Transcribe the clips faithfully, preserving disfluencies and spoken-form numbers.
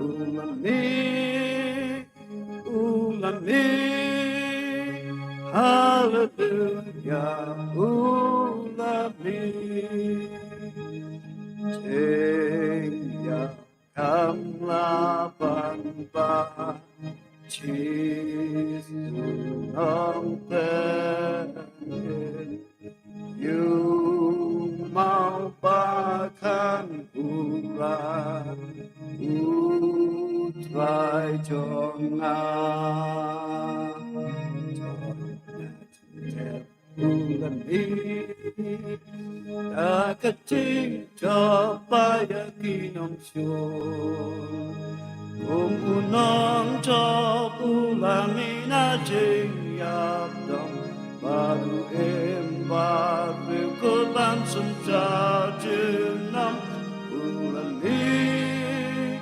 Ulami, ulami, haleluya, ulami. Jingïap kam lah ban ba, Jisu nongpynim. Ïoh mawbah kan u Trai, u Trai jong nga. Jong nga, u Trai, u Trai, da ka jingïap ïa ki nongshun. Kum u nongthoh u la mih na jingïap dong, bad u im bad u kut ban sumta junom. U la mih,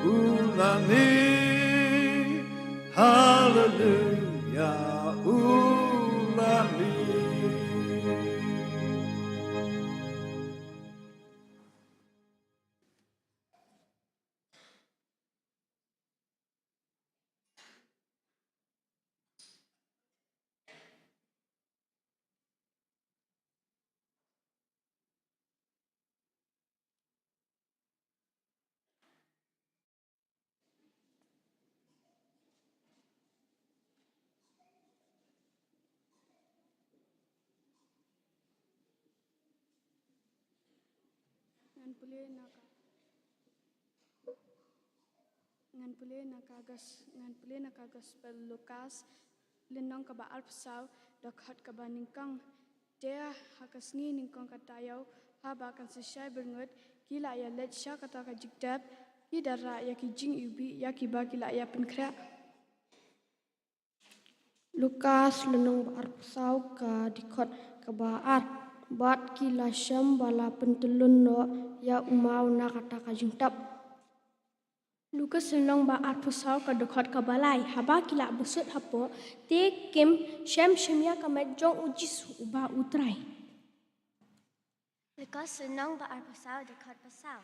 u la mih, haleluya, u la mih. Ngan pule na ka, ngan pule na ka gos-, ngan pule na ka Gospel Lukas, lynnong kaba arphew saw, dkhot kaba nyngkong. Te ha ka sngi nyngkong ka taïew, haba kan sa shai byrngut, ki la ïaleit sha kata ka jingtep, ki da rah ïa ki jingiwbih ïa kiba ki la ïapynkhreh. Lukas lynnong ba arphew saw, ka dkhot kaba ar. Bad ki la shem ba la pyntyllun noh ïa u maw na kata ka jingtep. Lukas lynnong ba arphew saw, ka dkhot kaba lai. Haba ki la bsut hapoh, te kim shym shym ïa ka met jong u Jisu uba u Trai. Lukas lynnong ba arphew saw, dkhot ba saw.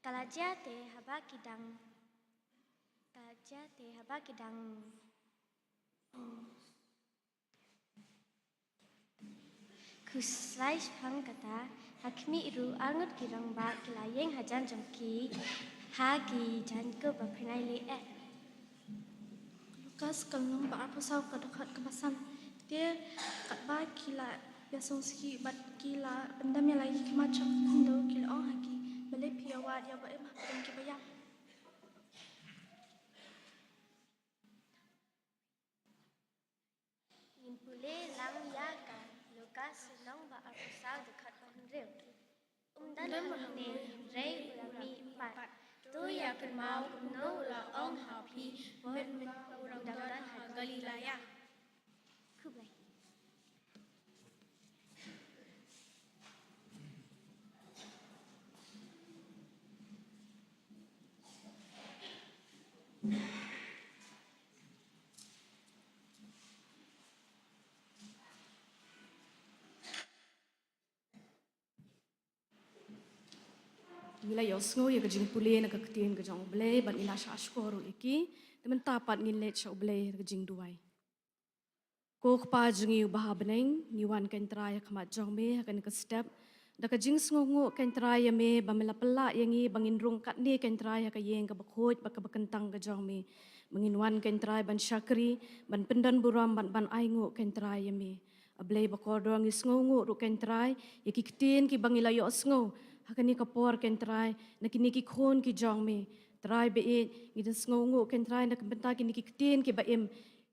Ka la jia te haba ki dang, ka la jia te haba ki dang, hmm. Khuslai shaphang kata, ha khmih ruh arngut ki rangbah ki la ïeng hajan jong ki, ha ki jaiñkup ba phyrnai leh eh. Lukas ka lynnong ba arphew saw, ka dkhot kaba san. Te katba ki la ïasngewsih bad ki la pyndem ïa la ki khmat sha ka khyndew, ki la ong ha ki, balei phi ïawad ïa uba im hapdeng kiba ïap? Ngin pule lang ïa ka Lukas lynnong ba arphew saw, dkhot ba hynriew. Um don hangne hynrei u la mih pat. To ïa kynmaw kumno u la ong ha phi, mynba u dang don ha Galilaya. Khublei. Ngi la ïohsngew ïa ka jingpule na ka ktien ka jong U Blei, bad ngi la shah shkor ruh ïa ki. Te mynta pat ngin leit sha U Blei ha ka jingduwai. Ko Kpa jong ngi uba ha bneng, ngi wan, ko Trai, ha khmat jong me ha kane ka step da ka jingsngewnguh, ko Trai, ïa me ba me la pynlah ïa ngi ba ngin rung katne, ko Trai, ha ka ïing kaba khuid bad kaba kyntang ka jong me, ba ngin wan, ko Trai, ban shakri, ban pyndonburom, ban, ban ainguh, ko Trai, ïa me. A Blei ba kordor, ngi sngewnguh ruh, ko Trai, ïa ki ktien kiba ngi la ïohsngew ha kane ka por, ko Trai, na kine ki khun ki jong me. Trai baieit, ngi da sngewnguh, ko Trai, na ka bynta kine ki ktien kiba im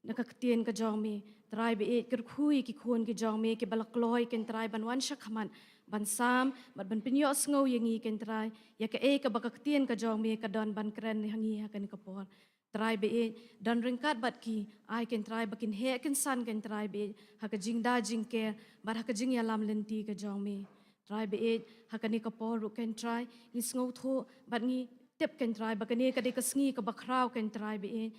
na ka ktien ka jong me. Trai baieit, kyrkhu ïa ki khun ki jong me kiba la kloi, ko Trai, ban wan shakhmat, ban sam bad ban pynïohsngew ïa ngi, ko Trai, ïa kaei kaba ka ktien ka jong me ka don ban kren ha ngi ha kane ka por. Trai baieit, don ryngkat bad ki, ai, ko Trai, ba kin heh kin san, ko Trai baieit, ha ka jingda jingker bad ha ka jingïalam lynti ka jong me. Trai baieit, ha kane ka por ruh, ko Trai, ngi sngewthuh bad ngi tip, ko Trai, ba kane ka dei ka sngi kaba khraw, ko Trai baieit.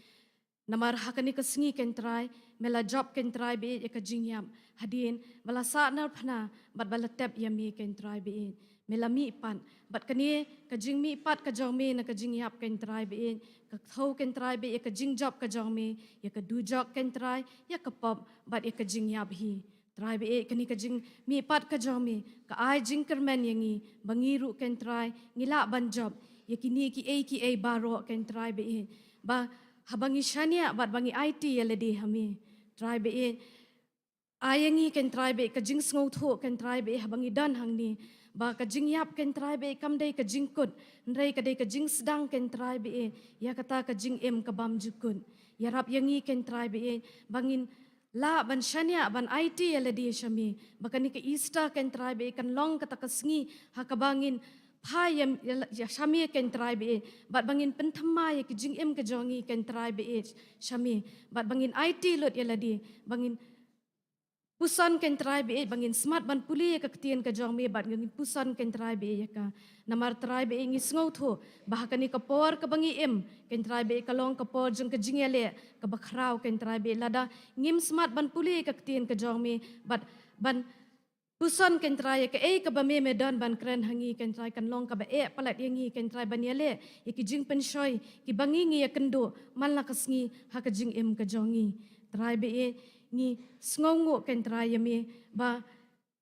Namar ha kane ka sngi, ko Trai, me la jop, ko Trai baieit, ïa ka jingïap, hadien ba la sahnarphna bad ba la tep ïa me, ko Trai baieit. Me la mihpat. Bad kane ka jingmihpat ka jong me na ka jingïap, ko Trai baieit, ka thew, ko Trai baieit, ïa ka jingjop ka jong me, ïa ka dujok, ko Trai, ïa ka pop, bad ïa ka jingïap hi. Trai baieit, kane ka jingmihpat ka jong me ka ai jingkyrmen ïa ngi, ba ngi ruh, ko Trai, ngi lah ban jop ïa kine kiei kiei baroh, ko Trai baieit, ba haba ngi shaniah bad ba ngi aiti ïa lade ha me, Trai baieit, ai ïa ngi, ko Trai baieit, ka jingsngewthuh, ko Trai baieit, haba ngi don hangne, ba ka jingïap, ko Trai baieit, kam dei ka jingkut, hynrei ka dei ka jingsdang, ko Trai baieit, ïa kata ka jingim ka bymjukut. Ïarap ïa ngi, ko Trai baieit, ba ngin lah ban shaniah ban aiti ïa lade sha me, ba kane ka Easter, ko Trai baieit, kan long kata ka sngi ha kaba ngin phai ïa, ïa, ïa sha me, ko Trai baieit, bad ba ngin pynthymmai ïa ki jingim ka jong ngi, ko Trai baieit, sha me, bad ba ngin aiti lut ïa lade, ba ngin puson, ko Trai baieit, ba ngin smat ban pule ïa ka ktien ka jong me, bad ngin puson, ko Trai baieit, ïa ka. Namar, Trai baieit, ngi sngewthuh ba ha kane ka por kaba ngi im, ko Trai baieit, ka long ka por jong ka jingïaleh kaba khraw, ko Trai baieit, lada ngim smat ban pule ïa ka ktien ka jong me, bad ban puson, ko Trai, ïa kaei kaba me, me don ban kren ha ngi, ko Trai, kan long kaba eh palat ïa ngi, ko Trai, ban ïaleh ïa ki jingpynshoi kiba ngi, ngi ïakynduh man la ka sngi ha ka jingim ka jong ngi. Trai baieit, ngi sngewnguh, ko Trai, ïa me, ba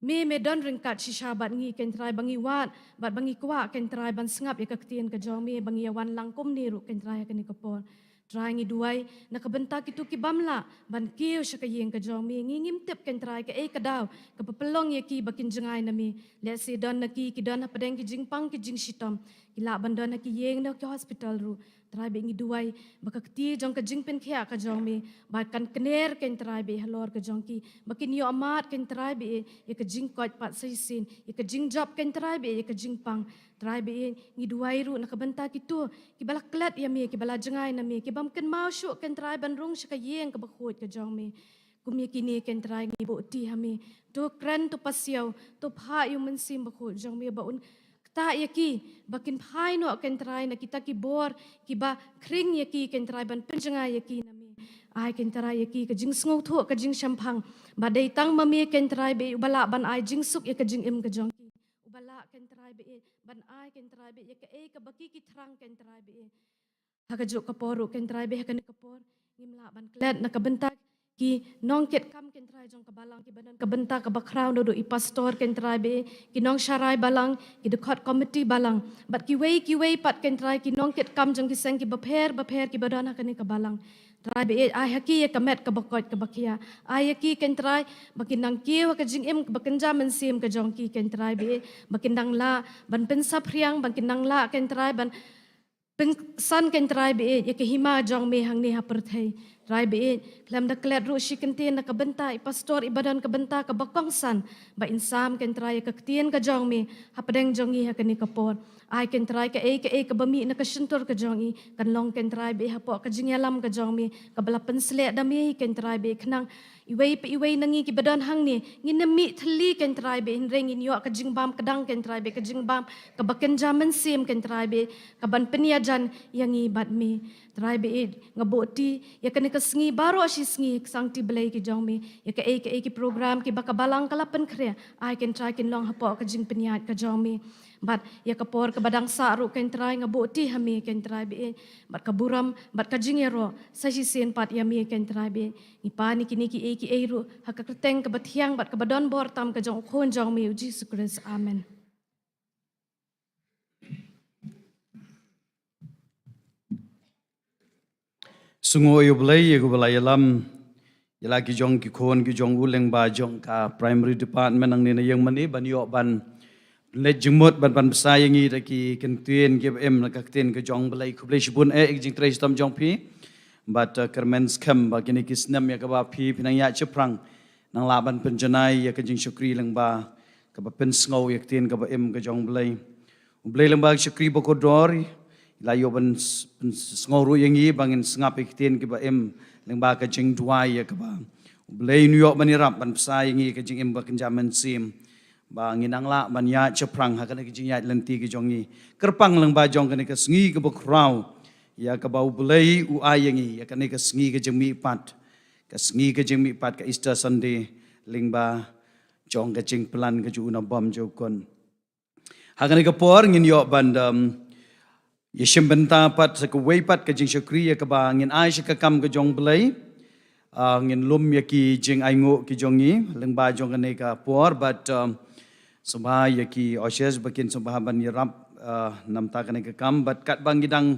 me, me don ryngkat shisha bad ngi, ko Trai, ba ngi wad bad ba ngi kwah, ko Trai, ban sngap ïa ka ktien ka jong me, ba ngi ïa wan lang kumne ruh, ko Trai, ha kane ka por. Trai, ngi duwai na ka bynta kito ki bym lah ban kiew sha ka ïing ka jong me, ngi ngim tip, ko Trai, kaei ka daw kaba pynlong ïa ki ba kin jngai na me. Lehse don na ki ki don hapdeng ki jingpang ki jingshitom, ki lah ban don ha ki ïing ne ki hospital ruh. Trai baieit, ngi duwai ba ka kti jong ka jingpynkhiah ka jong me ba kan kner, ko Trai baieit, halor ka jong ki, ba kin ïoh mad, ko Trai baieit, ïa ka jingkoit pat sa shisien, ïa ka jingjop, ko Trai baieit, ïa ka jingpang. Trai baieit, ngi duwai ruh na ka bynta kito kiba la klet ïa me, kiba la jngai na me, ki bym kynmaw shuh, ko Trai, ban rung sha ka ïing kaba khuid ka jong me. Kum ïa kine, ko Trai, ngi buh kti ha me. To kren, to pasiaw, to phah ïa u Mynsiem Bakhuid jong me ba un ktah ïa ki ba kin phai noh, ko Trai, na kita ki bor kiba khring ïa ki, ko Trai, ban pynjngai ïa ki na me. Ai, ko Trai, ïa ki ka jingsngewthuh, ka jingshemphang ba dei tang ma me, ko Trai baieit, uba lah ban ai jingsuk ïa ka jingim ka jong ki. Uba lah, ko Trai baieit, ban ai, ko Trai baieit, ïa kaei kaba ki, ki thrang, ko Trai baieit. Ha kajuh ka por ruh, ko Trai baieit, ha kane ka por ngim lah ban klet na ka bynta ki nongkitkam, ko Trai, jong ka balang, kiba don ka bynta kaba khraw, naduh i pastor, ko Trai baieit, ki nongsharai balang, ki dkhot komiti balang, bad kiwei kiwei pat, ko Trai, ki nongkitkam jong ki seng kiba pher bapher kiba don ha kane ka balang. Trai baieit, ai ha ki ïa ka met kaba koit kaba khiah. Ai ha ki, ko Trai, ba kin nang kiew ha ka jingim kaba kynja mynsiem ka jong ki, ko Trai baieit, ba kin nang lah ban pynsaphriang, ba kin nang lah, ko Trai, ban pynsan, ko Trai baieit, ïa ka hima jong me hangne ha pyrthei. Trai baieit, khlem da klet ruh shi kyntien na ka bynta i pastor, iba don ka bynta kaba kongsan ba in sam, ko Trai, ïa ka ktien ka jong me hapdeng jong ngi ha kane ka por. Ai, ko Trai, kaei kaei kaba mih na ka shyntur ka jong i kan long, ko Trai baieit, hapoh ka jingïalam ka jong me kaba la pynsleh da me hi, ko Trai baieit, khnang iwei pa iwei na ngi kiba don hangne ngin ym mih thylli, ko Trai baieit, hynrei ngin ïoh ka jingbam kdang, ko Trai baieit, ka jingbam kaba kynja mynsiem, ko Trai baieit, kaban pynïajan ïa ngi bad me. Trai baieit, nga buh kti ïa kane ka sngi baroh shi sngi, ko Sangti Blei ki jong me, ïa kaei kaei ki program kiba ka balang ka la pynkhreh, ai, ko Trai, kin long hapoh ka jingpynïaid ka jong me. Bad ïa ka por kaba dang sah ruh, ko Trai, nga buh kti ha me, ko Trai baieit, bad ka burom bad ka jingïaroh sa shisien pat ïa me, ko Trai baieit. Ngi pan ïa kine kiei kiei ruh ha ka kyrteng kaba thiang bad kaba don bor tam ka jong u Khun jong me, u Jisu Khrist. Amen. Sngewnguh ïa U Blei ïa kaba la ïalam ïa la ki jong ki khun ki jong u lyngba jong ka primary department hangne na ïing mane, ban ïoh ban leit jingmut ban, ban bsa ïa ngi da ki kyntien kiba im na ka ktien ka jong U Blei. Khublei shibun eh ïa ka jingtrei shitom jong phi. Bad, uh, kyrmen skhem ba kine ki snem ïa kaba phi, phi nang ïaid shaphrang, nang lah ban pynjanai ïa ka jingshakri lyngba kaba pynsngew ïa ka ktien kaba im ka jong U Blei. U Blei lyngba ka shakri bakordor, la ïoh ban s-, pynsngew ruh ïa ngi ba ngin sngap ïa ka ktien kaba im lyngba ka jingduwai ïa kaba U Blei un ïoh ban ïarap ban bsa ïa ngi ka jingim ba kynja mynsiem, ba ngin nang lah ban ïaid shaphrang ha kane ka jingïaid lynti ka jong ngi. Kyrpang lyngba jong kane ka sngi kaba khraw ïa kaba U Blei u ai ïa ngi, ïa kane ka sngi ka jingmihpat, ka sngi ka jingmihpat, ka Easter Sunday, lyngba jong ka jingpyllait ka jong u nongbym jukut. Ha kane ka por ngin ïoh ban, um, ïa shim bynta pat sa kawei pat ka jingshakri ïa kaba ngin ai sha ka kam ka jong U Blei. Ah, ngin lum ïa ki jingainguh ki jong ngi lyngba jong kane ka por, bad, um, sngewbha ïa ki ushers ba kin sngewbha ban ïarap, ah, namar kane ka kam, bad katba ngi dang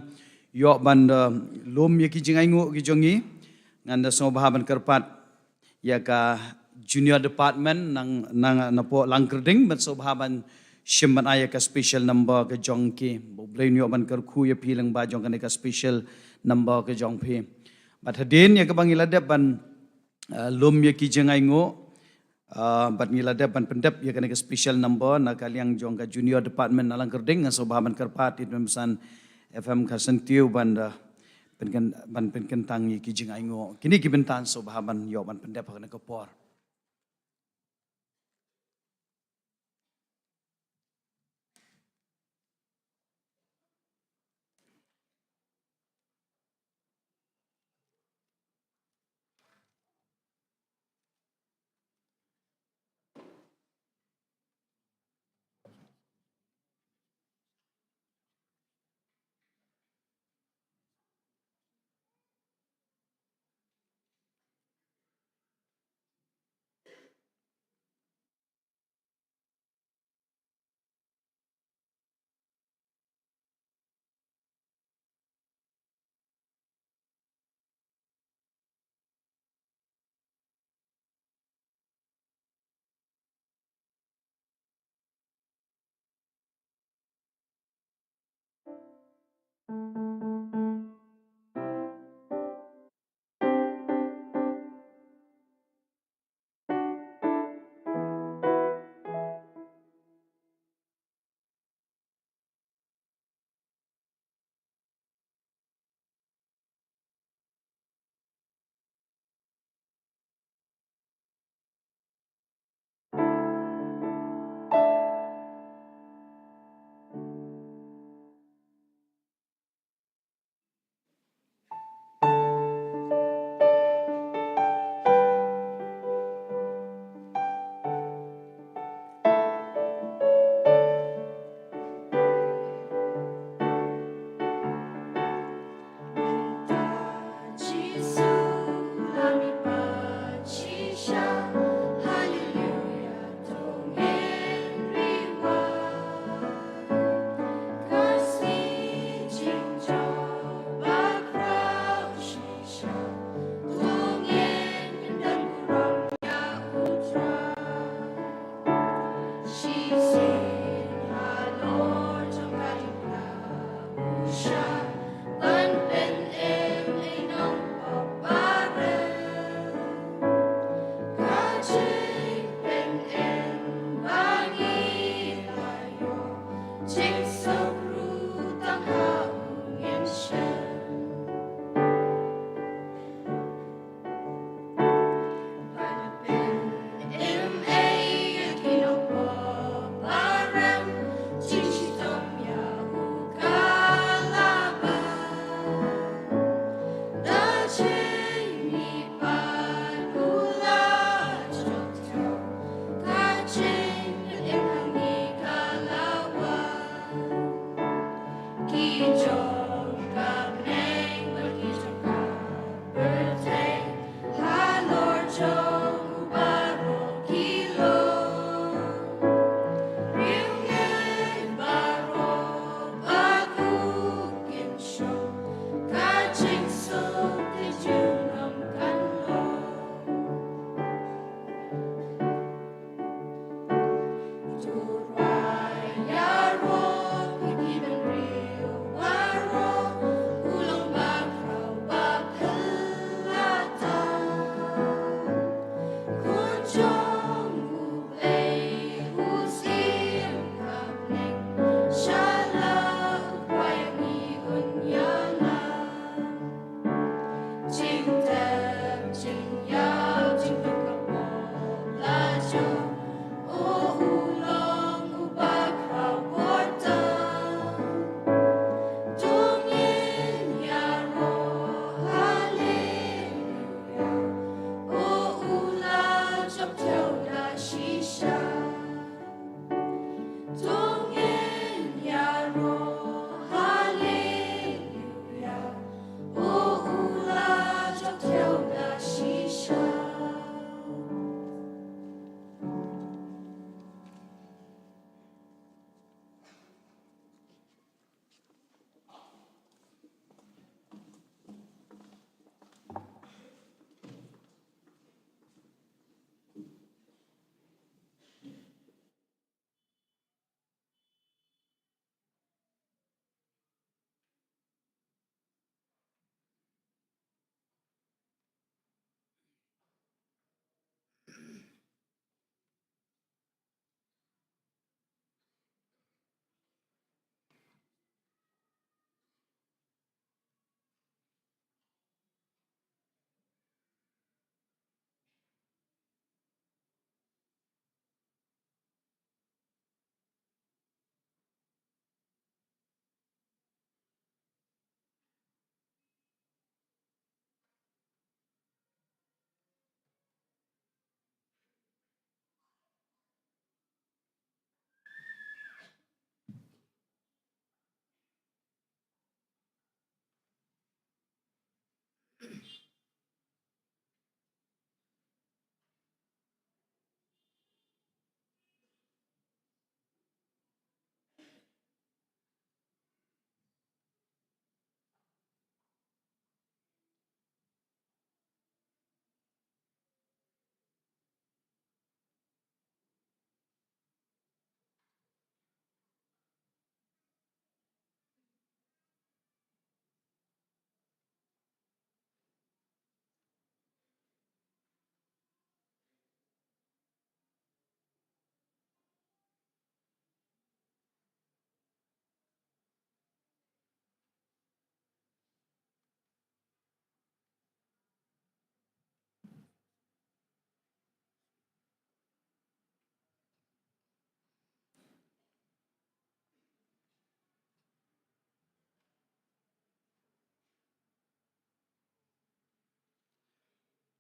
ïoh ban, ah, lum ïa ki jingainguh ki jong ngi, ngan da sngewbha ban kyrpad ïa ka junior department nang, nang napoh Langkyrding, ban sngewbha ban shim ban ai ïa ka special number ka jong ki. Ba U Blei un ïoh ban kyrkhu ïa phi lyngba jong kane ka special number ka jong phi. Bad hadien ïa kaba ngi la dep ban, eh, lum ïa ki jingainguh, eh, bad ngi la dep ban pyndep ïa kane ka special number na ka liang jong ka junior department na Langkyrding, ngan sngewbha ban kyrpad ïa u Tymmen Basan F M Kharsyntiew ban da pynkyntang, ban pynkyntang ïa ki jingainguh. Kine ki bynta sngewbha ban ïoh ban pyndep ha kane ka por.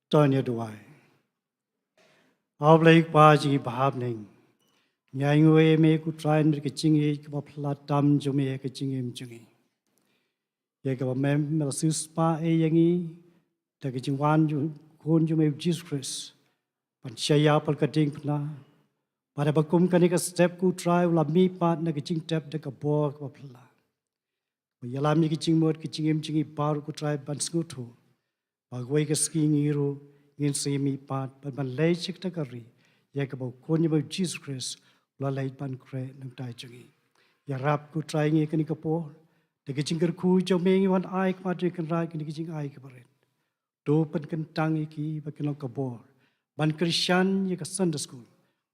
To ngin ïa duwai. A Blei Kpa jong ngi ba ha bneng, ngi ainguh ïa me ko Trai namar ka jingïeit kaba phylla tam jong me ha ka jingim jong ngi. Ïa kaba me, me la siewspah ïa ngi da ka jingwan jong u Khun jong me u Jisu Khrist ban shah ïap ha ka diengphna, bad ba kum kane ka step ko Trai u la mihpat na ka jingtep da ka bor kaba phylla. Ba ïalam ïa ka jingmut ka jingim jong ngi baroh ko Trai ban sngewthuh ba kawei ka sngi ngi ruh ngin sa ïamihpat bad ban leit sha kata ka ri ïa kaba u Khun jong me u Jisu Khrist u la leit ban khreh nangtai jong ngi. Ïarap ko Trai ngi ha kane ka por da ka jingkyrkhu jong me ngi wan ai khmat jong Kynrad kane ka jingai kaba rit. To pynkyntang ïa ki ba kin long ka bor ban kyrshan ïa ka Sunday school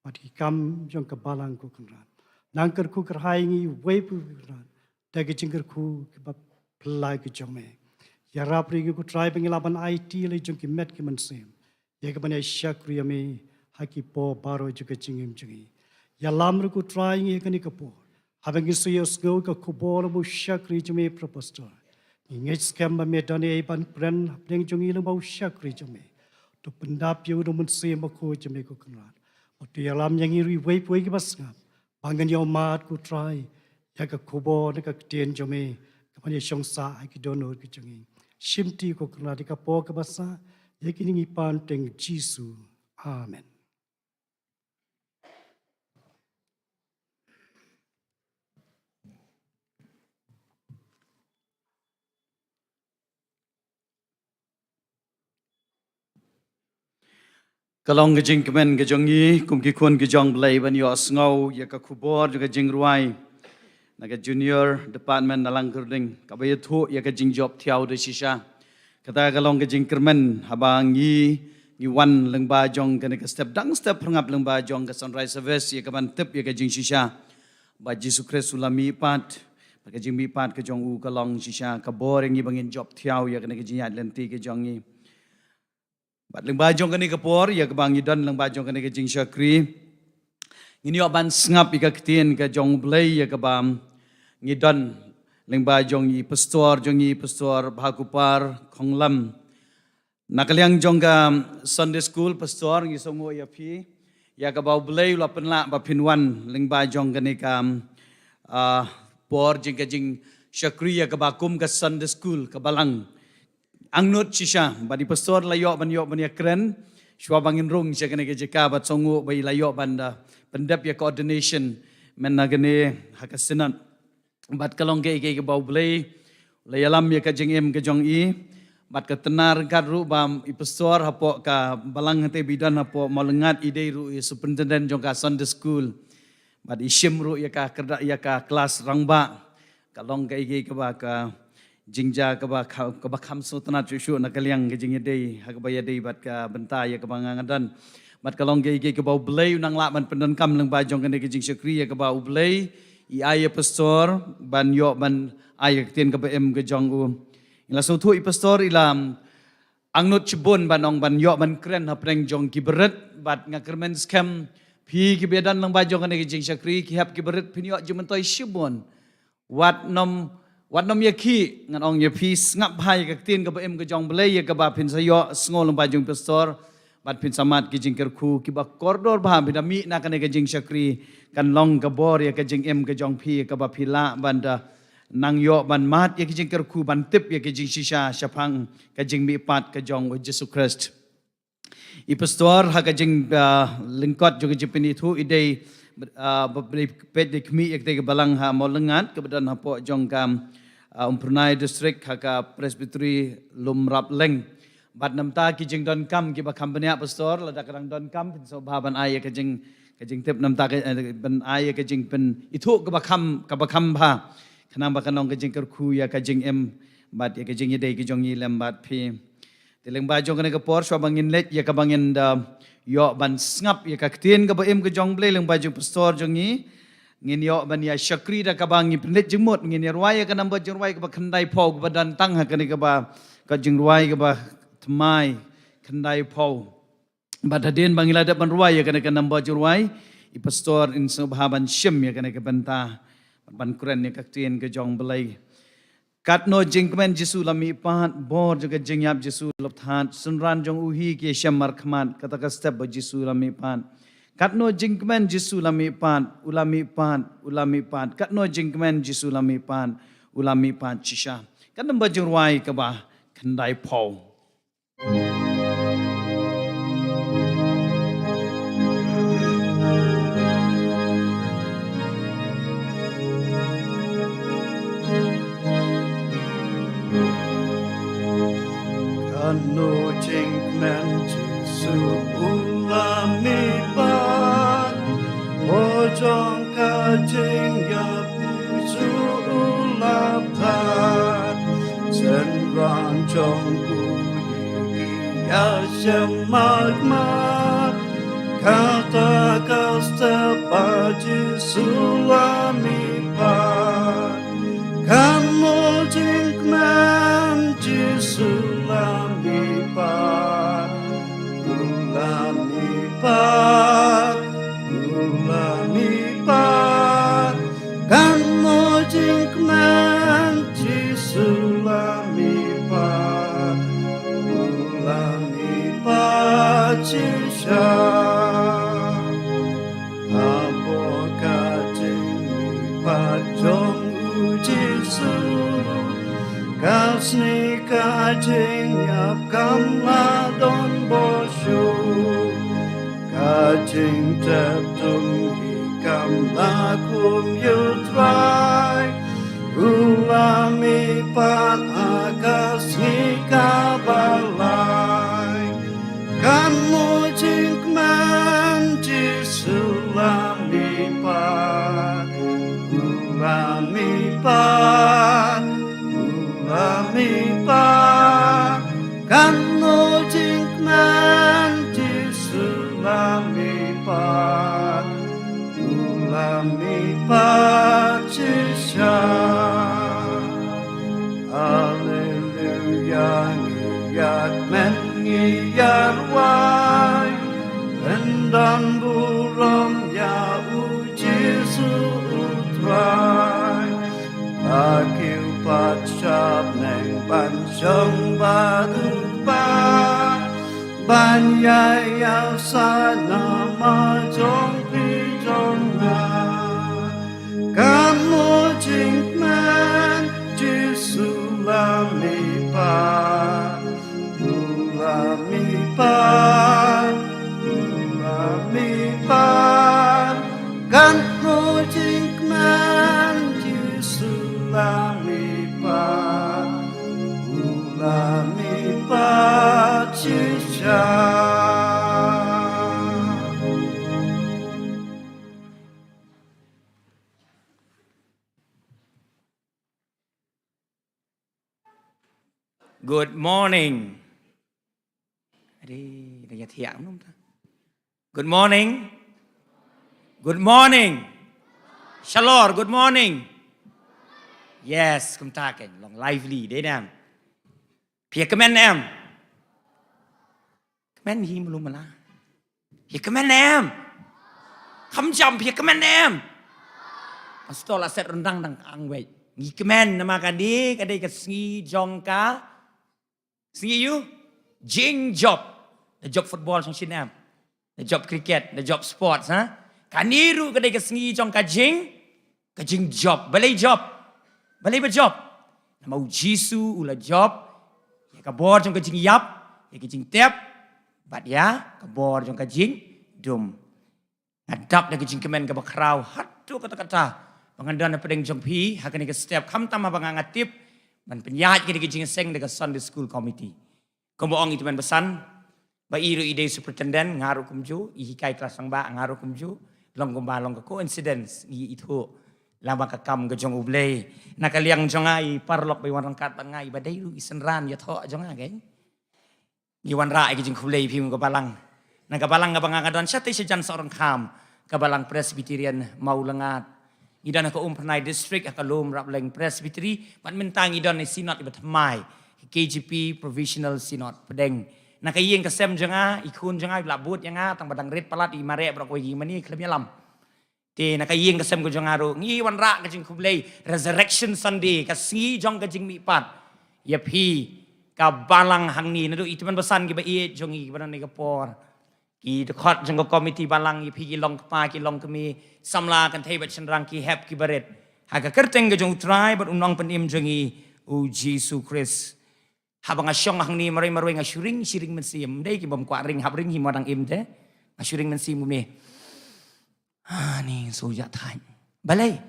bad ki kam jong ka balang ko Kynrad. Nang kyrkhu kyrhai ngi uwei pa uwei ko Kynrad da ka jingkyrkhu kaba phylla ka jong me. Ïarap ruh ïa ngi ko Trai ba ngin lah ban aiti lei jong ki met ki mynsiem ïa ka ban ïa shakri ïa me ha ki por baroh jong ka jingim jong ngi. Ïalam ruh ko Trai ngi ha kane ka por haba ngin sa ïohsngew ka khubor na u shakri jong me Prophet Pastor. Ngi ngeit skhem ba me don ei ban kren hapdeng jong ngi lyngba u shakri jong me. To pyndap ïa u da u Mynsiem Bakhuid jong me ko Kynrad. Bad to ïalam ïa ngi ruh uwei pa uwei kiba sngap ba ngin ïohmad ko Trai ïa ka khubor na ka ktien jong me ka ban ïa shong sah ha ki dohnud ki jong ngi. Shimti ko Kynrad ïa ka por kaba sah ïa kine ngi pan ha u kyrteng Jisu. Amen. Ka long ka jingkmen ka jong ngi kum ki khun ki jong Blei ban ïohsngew ïa ka khubor jong ka jingrwai na ka junior department na Langkyrding kaba ïathuh ïa ka jingjop thiaw da shisha. Kata ka long ka jingkyrmen haba ngi, ngi wan lyngba jong kane ka step dang step pyrngap lyngba jong ka sunrise service ïa ka ban tip ïa ka jingshisha ba Jisu Khrist u la mihpat. Bad ka jingmihpat ka jong u ka long shisha ka bor ïa ngi ba ngin jop thiaw ïa kane ka jingïaid lynti ka jong ngi. Bad lyngba jong kane ka por ïa kaba ngi don lyngba jong kane ka jingshakri, ngin ïoh ban sngap ïa ka ktien ka jong U Blei ïa kaba ngi don lyngba jong i pastor jong ngi, Pastor Bhakupar Khonglam. Na ka liang jong ka Sunday School, Pastor, ngi sngewnguh ïa phi ïa kaba U Blei u la pynlah ba phin wan lyngba jong kane ka, ah, por jong ka jingshakri ïa kaba kum ka Sunday School ka balang. Angnud shisha bad i pastor la ïoh ban, ïoh ban ïakren shuwa ba ngin rung sha kane ka jaka bad sngewnguh ba i la ïoh ban da pyndep ïa ka ordination mynta kane ha ka synod. Bad ka long kaei kaei kaba U Blei u la ïalam ïa ka jingim ka jong i. Bad ka tnat ryngkat ruh ba i pastor hapoh ka balang hangtei ba i don hapoh Mawlyngngad, i dei ruh i superintendent jong ka Sunday School. Bad i shim ruh ïa ka kyrda-, ïa ka klas rangbah. Ka long kaei kaei kaba ka jingjia kaba kha-, kaba kham sngewtynnat shuh shuh na ka liang ka jingïadei ha kaba ïadei bad ka bynta ïa kaba nga nga don. Bad ka long kaei kaei kaba U Blei u nang lah ban pyndonkam lyngba jong kane ka jingshakri ïa kaba U Blei i ai ïa pastor ban ïoh ban ai ïa ka ktien kaba im ka jong u. Ngi la sngewthuh i pastor i la angnud shibun ban ong ban ïoh ban kren hapdeng jong ki barit, bad nga kyrmen skhem phi kiba ïadon lyngba jong kane ka jingshakri ki hep ki barit phin ïoh jingmyntoi shibun. Wat nym, wat nym ïakhih, ngan ong ïa phi sngap bha ïa ka ktien kaba im ka jong U Blei ïa kaba phin sa ïohsngew lyngba jong pastor bad phin sa mad ki jingkyrkhu kiba kordor bha phin da mih na kane ka jingshakri. Kan long ka bor ïa ka jingim ka jong phi ïa kaba phi lah ban da nang ïoh ban mad ïa ki jingkyrkhu ban tip ïa ki jingshisha shaphang ka jingmihpat ka jong U Jisu Khrist. I pastor ha ka jing, ah, lyngkot jong ka jingpynithuh i dei, ah, ba, ba dei peit dei khmih ïa katei ka balang ha Mawlyngngad kaba don hapoh jong ka, ah, Umphyrnai District ha ka Presbytery Lumrapleng. Bad namta ki jingdonkam kiba kham bniah pastor, lada ka dang donkam phin sngewbha ban ai ïa ka jing, ka jingtip namta ka, eh, ban ai ïa ka jingpynithuh kaba kham, kaba kham bha. Khnang ba kan long ka jingkyrkhu ïa ka jingim bad ïa ka jingïadei ka jong ngi lem bad phi. Te lyngba jong kane ka por shuwa ba ngin leit ïa kaba ngin da ïoh ban sngap ïa ka ktien kaba im ka jong U Blei lyngba jong pastor jong ngi. Ngin ïoh ban ïa shakri da kaba ngin pynleit jingmut, ngin ïa rwai ïa ka number jingrwai kaba khyndaiphew kaba don tang ha kane kaba, ka jingrwai kaba thymmai khyndaiphew. Bad hadien ba ngi la dep ban rwai ïa kane ka number jingrwai, i pastor in sngewbha ban shim ïa kane ka bynta ban kren ïa ka ktien ka jong U Blei. Katno jingkmen Jisu la mihpat, bor jong ka jingïap Jisu la pthat, synran jong u hi ki shem markhmat, kata ka step ba Jisu la mihpat. Katno jingkmen Jisu la mihpat, u la mihpat, u la mihpat. Katno jingkmen Jisu la mihpat, u la mihpat shisha. Katno ba jingrwai kaba khyndai phew. Kano jingkmen Jisu u la mihpat, bor jong ka jingïap Jisu u la pthat, synran jong u hi ki shem markhmat, kata ka step ba Jisu la mihpat. Kano jingkmen Jisu la mihpat, u la mihpat, u la mihpat. Kano jingkmen Jisu la mihpat, u la mihpat shisha. Hapoh ka jingmihpat jong u Jisu, ka sngi ka jingïap kam la don bor shuh. Ka jingtep dum hi kam la kum ïa u Trai. U la mihpat ha ka sngi kaba lai. Kano jingkmen Jisu la mihpat, u la mihpat, u la mihpat. Kano jingkmen Jisu la mihpat, u la mihpat shisha. Haleluya, ngi ïakmen ngi ïarwai. Pyndon burom ïa u Jisu u Trai. Ba kiew pat shapneng ban shong bad u Kpa. Ban ïai ïasaid namar jong phi jong nga. Kano jingkmen Jisu la mihpat, u la mihpat, u la mihpat. Kano jingkmen Jisu la mihpat, u la mihpat shisha. Good morning. Ade, da ïa thiang num ta. Good morning. Good morning. Shalor, good morning. Yes, kumta kein, long lively, dei nam. Phi ïa kmen em? Kmen hi mulu mala. Phi ïa kmen em? Kham jam, phi ïa kmen em? Pastor la set ryndang dang ang wei. Ngi kmen namar ka dei, ka dei ka sngi jong ka. Sngi ïa u jingjop. Da jop football shong shin em. Da jop cricket, da jop sports, ha. Kane ruh ka dei ka sngi jong ka jing, ka jingjop. Balei jop? Balei ba jop? Namar u Jisu u la jop ïa ka bor jong ka jingïap, ïa ka jingtep, bad ïa ka bor jong ka jingdum. Nga dap da ka jingkmen kaba khraw haduh katta katta ba ngan don hapdeng jong phi ha kane ka step, khamtam haba nga, nga tip ban pynïaid kane ka jingïaseng da ka Sunday School Committee. Kumba ong i tymmen basan, ba i ruh i dei superintendent, nga ruh kumjuh, i hikai klas rangbah, nga ruh kumjuh, long kumba long ka coincidence, ngi ithuh lang ba ka kam ka jong U Blei. Na ka liang jong nga, i paralok ba i wan ryngkat bad nga, i ba dei ruh i synran ïathoh jong nga, kein. Ngi wanrah ïa ka jingkhublei ïa phi, ka balang. Na ka balang kaba nga, nga don shatei shajan Sohryngkham, ka balang Presbyterian Mawlyngat. Ngi don ha ka Umphyrnai District, ha ka Lum Rapleng Presbytery, bad mynta ngi don ha synod iba thymmai, ka K J P Provisional Synod Pdeng. Na ka ïing ka sem jong nga, i khun jong nga i la bud ïa nga, tang ba dang rit palat, i mareh baroh kawei, ki mane khlem ïalam. Te na ka ïing ka sem ka jong nga ruh ngi wanrah ka jingkhublei Resurrection Sunday, ka sngi jong ka jingmihpat ïa phi ka balang hangne, naduh i tymmen basan kiba ïeit jong ngi kiba don ha kane ka por, ki dkhot jong ka komiti balang, ïa phi ki long kpa ki long kmie, samla kynthei bad shynrang, ki hep ki barit, ha ka kyrteng ka jong U Trai bad U Nongpynim jong ngi U Jisu Khrist. Haba nga shong hangne marwei marwei nga shu ring shi ring mynsiem. Ym dei ki bym kwah ring, hap ring hi mo dang im te. Nga shu ring mynsiem kumne. Ha ni so ja thait. Balei?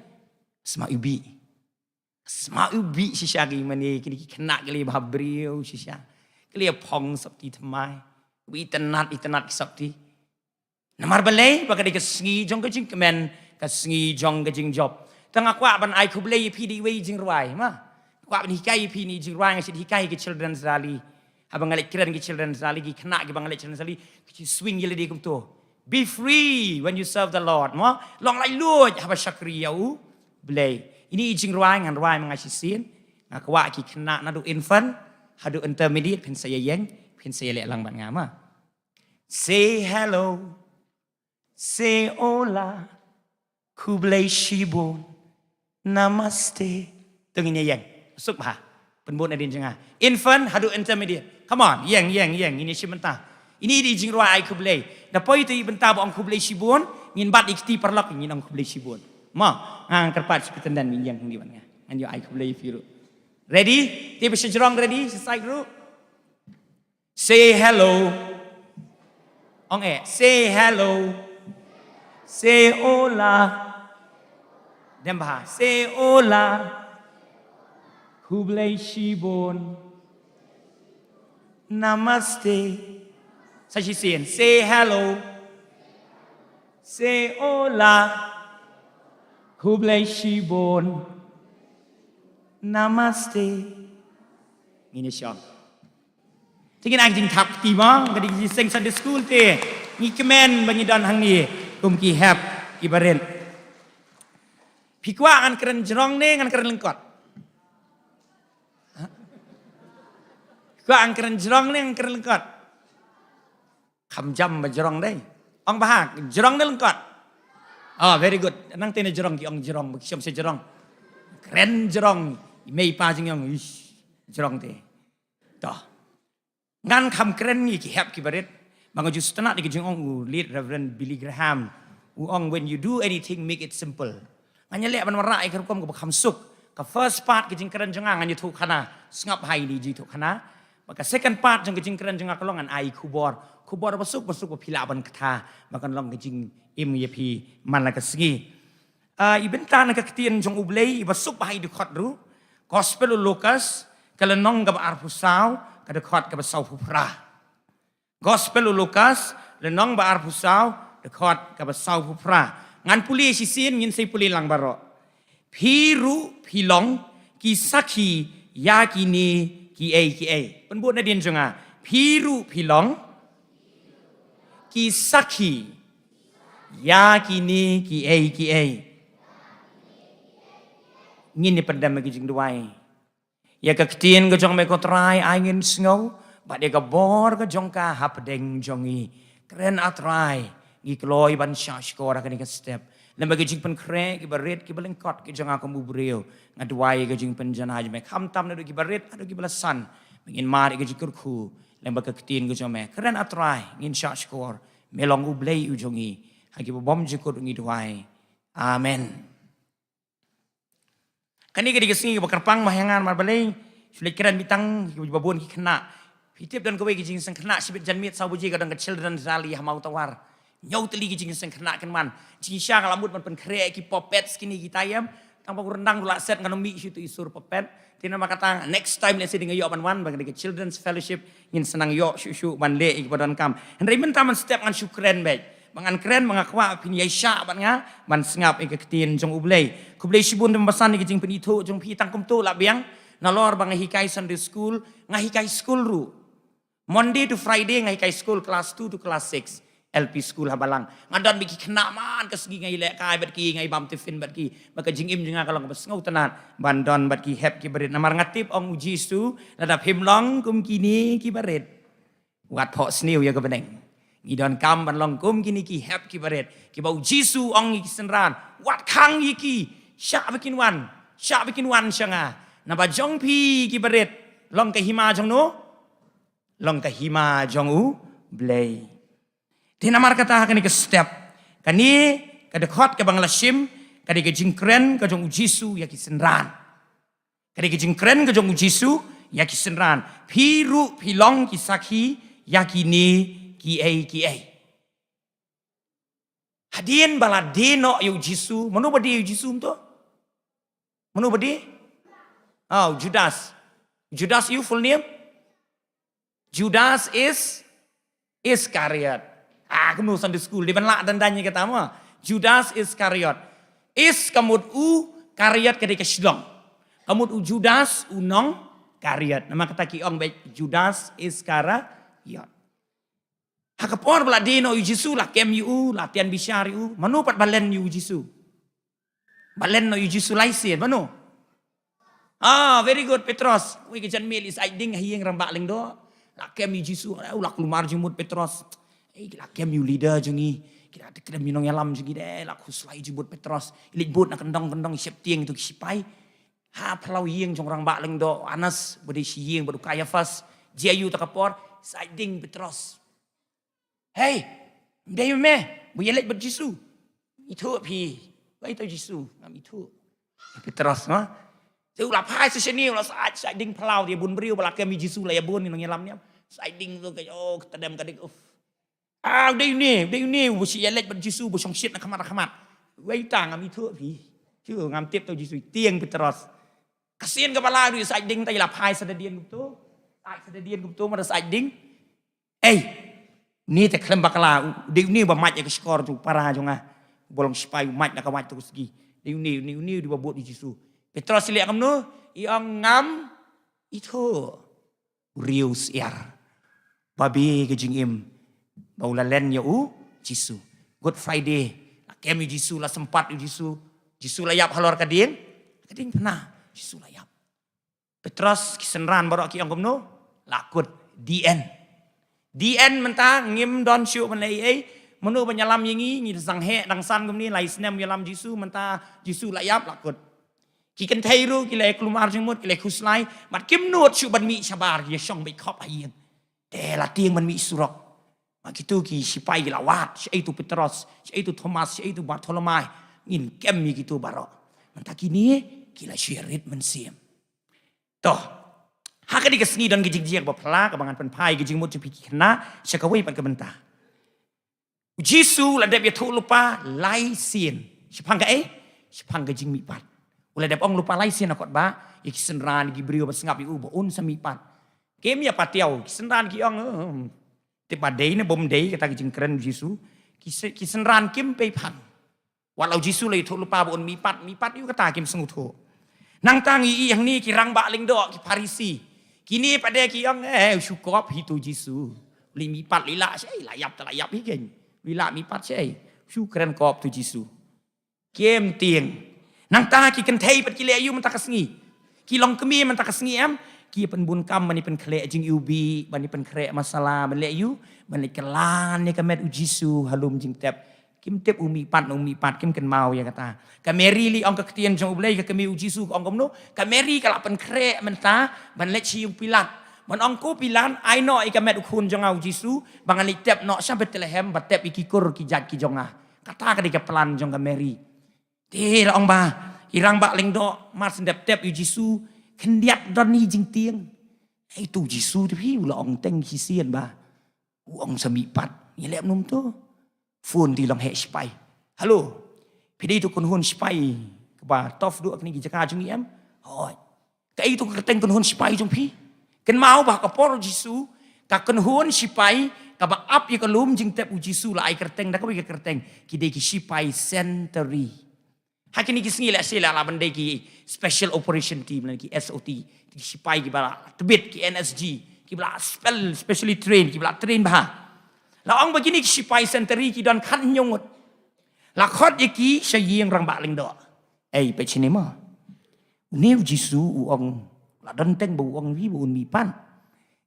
Sma u bih. Sma u bih shisha ki mane, kine ki khynnah ki la bha briew shisha. Ki la phong sopti thymmai. Ki itynnad itynnad ki sopti. Namar balei? Ba ka dei ka sngi jong ka jingkmen, ka sngi jong ka jingjop. Te nga kwah ban ai khublei ïa phi da iwei i jingrwai, ma. Kwah ban hikai ïa phi ine i jingrwai, nga shu hikai ïa ki children's rally. Haba nga leit kren ki children's rally, ki khynnah kiba nga leit children's rally, ki swing ïa lade kumto. Be free when you serve the Lord, ma. Long laitluid haba shakri ïa U Blei. Ine i jingrwai ngan rwai ma nga shisien. Nga kwah ki khynnah naduh infant haduh intermediate phin sa ïeng, phin sa ïaleh lang bad nga, ma. Say hello. Say hola. Khublei shibun. Namaste. To ngin ïeng. Suk bha. Pynbud nadien jong nga. Infant haduh intermediate. Come on, ïeng, ïeng, ïeng. Ngin ïa shim bynta. Ine i jingrwai ai khublei. Da poi to i bynta ba ong khublei shibun, ngin bat i kti paralok, ngin ong khublei shibun. Mo, nga ngan kyrpad superintendent ngin ïeng hangne bad nga. Ngan ïoh ai khublei ïa phi ruh. Ready? Te ba sha jrong ready, sha side ruh. Say hello. Ong eh, say hello. Say hola. Dem bha, say hola. Khublei shibun. Namaste. Sa shisien, say hello. Say hola. Khublei shibun. Namaste. Ngin ïa shong. Te ngin ai ka jingthap kti mo, ka dei ka jingseng Sunday school te. Ngi kmen ba ngi don hangne kum ki hep ki barit. Phi kwah ngan kren jrong ne ngan kren lyngkot? Ha? Phi kwah ngan kren jrong ne ngan kren lyngkot? Kham jam ba jrong dei. Ong bha, jrong ne lyngkot? Oh, very good. Nangta ne jrong, ki ong jrong, ba ki shong sha jrong. Kren jrong, i mei i pa jong ngi ong, ish, jrong te. To. Ngan kham kren ïa ki hep ki barit. Ba nga ju sngewtynnat ïa ka jingong u late Reverend Billy Graham. U ong, "When you do anything, make it simple." Ngan ïaleh ban wanrah ïa ka rukom kaba kham suk. Ka first part ka jingkren jong nga ngan ïathuh khana. Sngap ha ine i jingthuh khana. Bad ka second part jong ka jingkren jong nga ka long ngan ai khubor. Khubor ba suk ba suk ba phi lah ban kta. Ba kan long ka jingim ïa phi man la ka sngi. Ah, i bynta na ka ktien jong U Blei, iba suk bha ha i dkhot ruh. Gospel u Lukas, ka lynnong kaba arphew saw, ka dkhot kaba sawphew phra. Gospel u Lukas, lynnong ba arphew saw, dkhot kaba sawphew phra. Ngan pule shisien, ngin sa ïa pule lang baroh. Phi ruh phi long ki sakhi ïa kine kiei kiei. Pynbud nadien jong nga. Phi ruh phi long ki sakhi ïa kine kiei kiei. Ngin ïa pyndem ha ka jingduwai. Ïa ka ktien ka jong me ko Trai ai ngin sngew, bad ïa ka bor ka jong ka hapdeng jong ngi. Kren ah Trai, ngi kloi ban shah shkor ha kane ka step. Lem bad ka jingpynkhreh kiba rit kiba lyngkot ki jong nga kum u briew. Nga duwai ïa ka jingpynjanai jong me khamtam naduh kiba rit haduh kiba la san. Ba ngin mad ïa ka jingkyrkhu lem bad ka ktien ka jong me. Kren ah Trai, ngin shah shkor. Me long U Blei u jong ngi. Ha kiba bym jukut ngi duwai. Amen. Kane ka dei ka sngi kaba kyrpang ma ha nga namar balei? Shu leit kren beit tang kiba bun ki khynnah. Phi tip don kawei ka jingseng khynnah shibit janmiet saw baje ka don ka children's rally ha Mawtawar. Hynñiew tylli ki jingseng khynnah kin wan. Jingshisha nga la mut ban pynkhreh ki puppets kine kita ïa. Tang ba u ryndang ruh la set, ngan ym mih shuh ïa uto i sur puppet. Te namar kata next time lehse dang ïoh ban wan, ba ka dei ka children's fellowship. Ngin sa nang ïoh shuh shuh ban leh ïa kiba donkam. Hynrei mynta mynstep ngan shu kren beit. Ba ngan kren, ba nga kwah phin ïai shah bad nga ban sngap ïa ka ktien jong U Blei. Khublei shibun, tymmen basan ïa ka jingpynithuh jong phi. Tang kumto lah biang. Nalor ba nga hikai Sunday school, nga hikai school ruh. Monday to Friday nga hikai school, class two to class six. L P school ha Balang. Nga don bad ki khynnah man ka sngi, nga ïalehkai bad ki, nga ïabam tiffin bad ki. Bad ka jingim jong nga ka long kaba sngewtynnat ban don bad ki hep kiba rit. Namar nga tip, ong U Jisu, lada phim long kum kine kiba rit, wat phohsniew ïa ka bneng. Ngi donkam ban long kum kine ki hep ki barit kiba u Jisu ong ïa ki synran, wat khang ïa ki, shah ba kin wan, shah ba kin wan sha nga. Naba jong phi ki barit long ka hima jong no, long ka hima jong U Blei. Te namar kata ha kane ka step, kane ka dkhot kaba nga la shim, ka dei ka jingkren ka jong u Jisu ïa ki synran. Ka dei ka jingkren ka jong u Jisu ïa ki synran. Phi ruh phi long ki sakhi ïa kine kiei kiei. Hadien ba la die noh ïa u Jisu, mano ba die ïa u Jisu mynta? Mano ba die? Oh, Judas. Judas, your full name? Judas is Iscariot. Ah, kumno Sunday school, dei ban lah dang dang ïa kata mo. Judas Iscariot. Is ka mut u, Kariot ka dei ka shnong. Ka mut u Judas u nong Kariot. Namar kata ki ong beit Judas Iscariot. Ha ka por ba la die noh ïa u Jisu, la kem ïa u, la tian bishar ïa u. Mano pat ba len ïa u Jisu? Ba len noh ïa u Jisu lai sien, mano? Ah, very good, Petros. Wei ka janmiet i Saitding ha ïing Rangbah Lyngdoh. La kem ïa u Jisu, eh, u la kulmar jingmut Petros. Eh, ki la kem ïa u leader jong ngi. Ki la kem ïa u nongïalam jong ngi de, la khuslai jingmut Petros. I leit bud na kyndong kyndong, i sheptieng ïa ki sipai. Ha phyllaw ïing jong Rangbah Lyngdoh, Anas, ba dei shi ïing bad u Kaiaphas. Jia ïa u ta ka por, Saitding Petros. Hei, ym dei me ba ïaleit bad u Jisu? Ithuh phi. Ba ithuh u Jisu, ngam ithuh. Petros, ha? Te u la phai sa shane, u la Sait, Saitding phyllaw, te bun briew ba la kem ïa u Jisu, la ïa bun ïa u nongïalam niam. Saitding tu ka, oh, ka tdem ka dik, uf. Ah, u dei une, u dei une, uba shu ïaleit bad u Jisu, uba shong shit na khmat na khmat. Wei ta, ngam ithuh phi. Shu, ngam tip ta u Jisu, tieng Petros. Ka sien kaba lai ruh i Saitding ta i la phai sa da dien kumto. Sait sa da dien kumto, ma da Saitding. Ei, une te khlem bakla, u dei une ba mait ïa ka shkor jong u para jong nga. Ba long sipai u mait na ka wait tu ka sngi. Dei une, une, une u dei ba bud ïa u Jisu. Petros i leh kumno? I ong ngam ithuh. U riew syiar. Ba beh ka jingim ba u la len ïa u Jisu. Good Friday. La kem ïa u Jisu, la sympat ïa u Jisu. Jisu la ïap halor ka dieng. Ka diengphna. Jisu la ïap. Petros, ki synran baroh ki ong kumno? La kut, the end. The end mynta, ngim don shuh ban leh ei ei. Mano ban ïalam ïa ngi, ngi dang heh dang san kumne, lai snem ïalam Jisu, mynta Jisu la ïap, la kut. Ki kynthei ruh ki la kulmar jingmut, ki la khuslai, bad kim nud shuh ban mih shabar, ki ïa shong beit khop ha ïing. Te la tieng ban mih surok. Ma kito ki sipai ki la wad, shaei tu Petros, shaei tu Thomas, shaei tu Bartholomai. Ngin kem ïa kito baroh. Mynta kine ki la shu ïarit mynsiem. To. Ha kane ka sngi don ka jingjia kaba phylla, kaba ngan pynphai ka jingmut jong phi ki khynnah sha kawei pat ka bynta. U Jisu la dep ïathuh lypa lai sien. Shaphang kaei? Shaphang ka jingmihpat. U la dep ong lypa lai sien ha kot bah ïa ki synran, ïa ki briew ba sngap ïa u ba un sa mihpat. Kim ïa patiaw, ki synran ki ong, hmm, te ba dei ne bym dei kata ka jingkren u Jisu. Ki sy-, ki synran kim pei phang. Wat la u Jisu la ïathuh lypa ba un mihpat, mihpat ïa u kata kim sngewthuh. Nangta ngi ïohi hangne ki Rangbah Lyngdoh, ki Pharisi. Kine pat de ki ong, eh, u shu kop hi tu Jisu. Leit mihpat leit lah shaei, la ïap te la ïap hi kein. Leit lah mihpat shaei. U shu kren kop tu Jisu. Kim tieng. Nangta ki kynthei pat ki leh aïu mynta ka sngi? Ki long kmie mynta ka sngi em? Ki pynbun kam ban ïa pynkhreh jingiwbih, ban ïa pynkhreh masala, ban leh aïu? Ban leit kylla ïa ka met u Jisu ha lum jingtep. Kim tip u mihpat ne um mihpat, kim kynmaw ïa kata. Ka Mary lei ong ka ktien jong U Blei, ka kmie u Jisu, ka ong kumno? Ka Mary ka la pynkhreh mynta ban leit sha ïing u Pilat. Ban ong, ko Pilat, ai noh ïa ka met u khun jong nga u Jisu ba ngan leit tep noh sha Bethlehem, ba tep ïa ki kur ki jait ki jong nga. Kata ka dei ka plan jong ka Mary. Te la ong ba i Rangbah Lyngdoh, mar shu dep tep ïa u Jisu, khyndiat don i jingtieng. Ei, tu Jisu te phi, u la ong teng shisien ba u ong sa mihpat. Ngi leh kumno to? Phone te long heh sipai. Hello. Phi dei tu kynhun sipai kaba tough duh ha kine ki jaka jong ngi em? Hooid. Kaei tu ka kyrteng kynhun sipai jong phi? Kynmaw ba ha ka por u Jisu, ka kynhun sipai kaba ap ïa ka lum jingtep u Jisu la ai kyrteng da kawei ka kyrteng. Ki dei ki sipai sentry. Ha kine ki sngi lehse la lah ban dei ki special operation team lane ki S O T. Ki sipai kiba la tbit, ki N S G, kiba la spell, specially trained, kiba la train bha. La ong ba kine ki sipai sentry ki don khathynñiew ngut. La khot ïa ki sha ïing Rangbah Lyngdoh. Ei, peit shane mo. Une u Jisu u ong, la don teng ba u ong ïa phi ba un mihpat.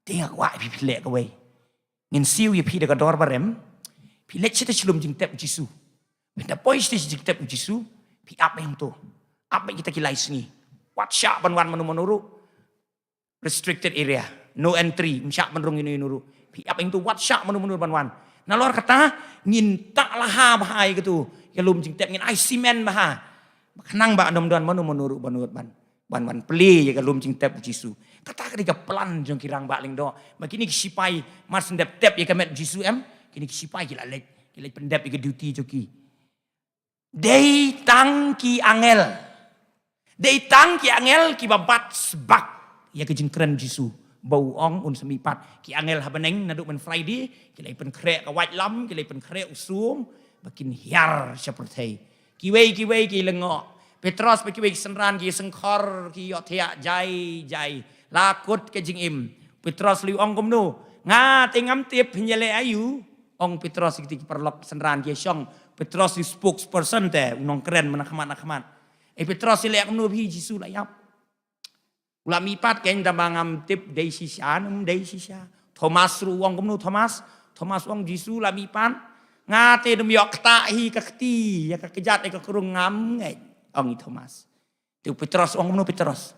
Te nga kwah ïa phi phin leh kawei. Ngin siew ïa phi da ka dor ba rem. Phi leit sha shlem jingtep u Jisu. Mynta poi sha jingtep u Jisu. Phi ap ïa hangto. Ap ïa kita ki lai sngi. Wat shah ban wan mano mano ruh. Restricted area. No entry. Ym shah ban rung ïano ïano ruh. Phi ap ïa hangto wat shah mano mano ban wan. Nalor kata ngin tak laha bha ïa kato. Ïa lum jingtep ngin ai simen bha. Khnang ba ym don mano mano ruh ban wan. Ban wan plie ïa ka lum jingtep u Jisu. Kata ka dei ka plan jong ki rangbah lyngdoh. Ba kine ki sipai mar shu dep tep ïa ka met u Jisu em. Kine ki sipai ki la leit. Ki leit pyndep ïa ka duty jong ki. Dei tang ki angel. Dei tang ki angel kiba bat sbak ïa ka jingkren u Jisu. Ba u ong un sa mihpat. Ki angel ha bneng naduh myn Friday. Ki la pynkhreh ka waitlam. Ki la pynkhreh u sum. Ba kin hiar sha pyrthei. Kiwei kiwei ki lyngngoh. Petros bad kiwei ki synran ki sngewkhor ki ïohthiah jai jai. La kut ka jingim. Petros la ong kumno? Nga te ngam tip phin ïaleh aïu. Ong Petros ïa kito ki paralok synran ki shong. Petros u spokesperson te u nongkren mynta khmat na khmat. Eh Petros ïaleh kumno phi, Jisu la ïap. U la mihpat, keiñ tang ba ngam tip dei shisha ne ym dei shisha. Thomas ruh u ong kumno Thomas? Thomas u ong Jisu la mihpat. Nga te ym ïoh ktah hi ka kti ïa ka kjat ïa ka krung, ngam ngeit, ong i Thomas. Te u Petros u ong kumno Petros?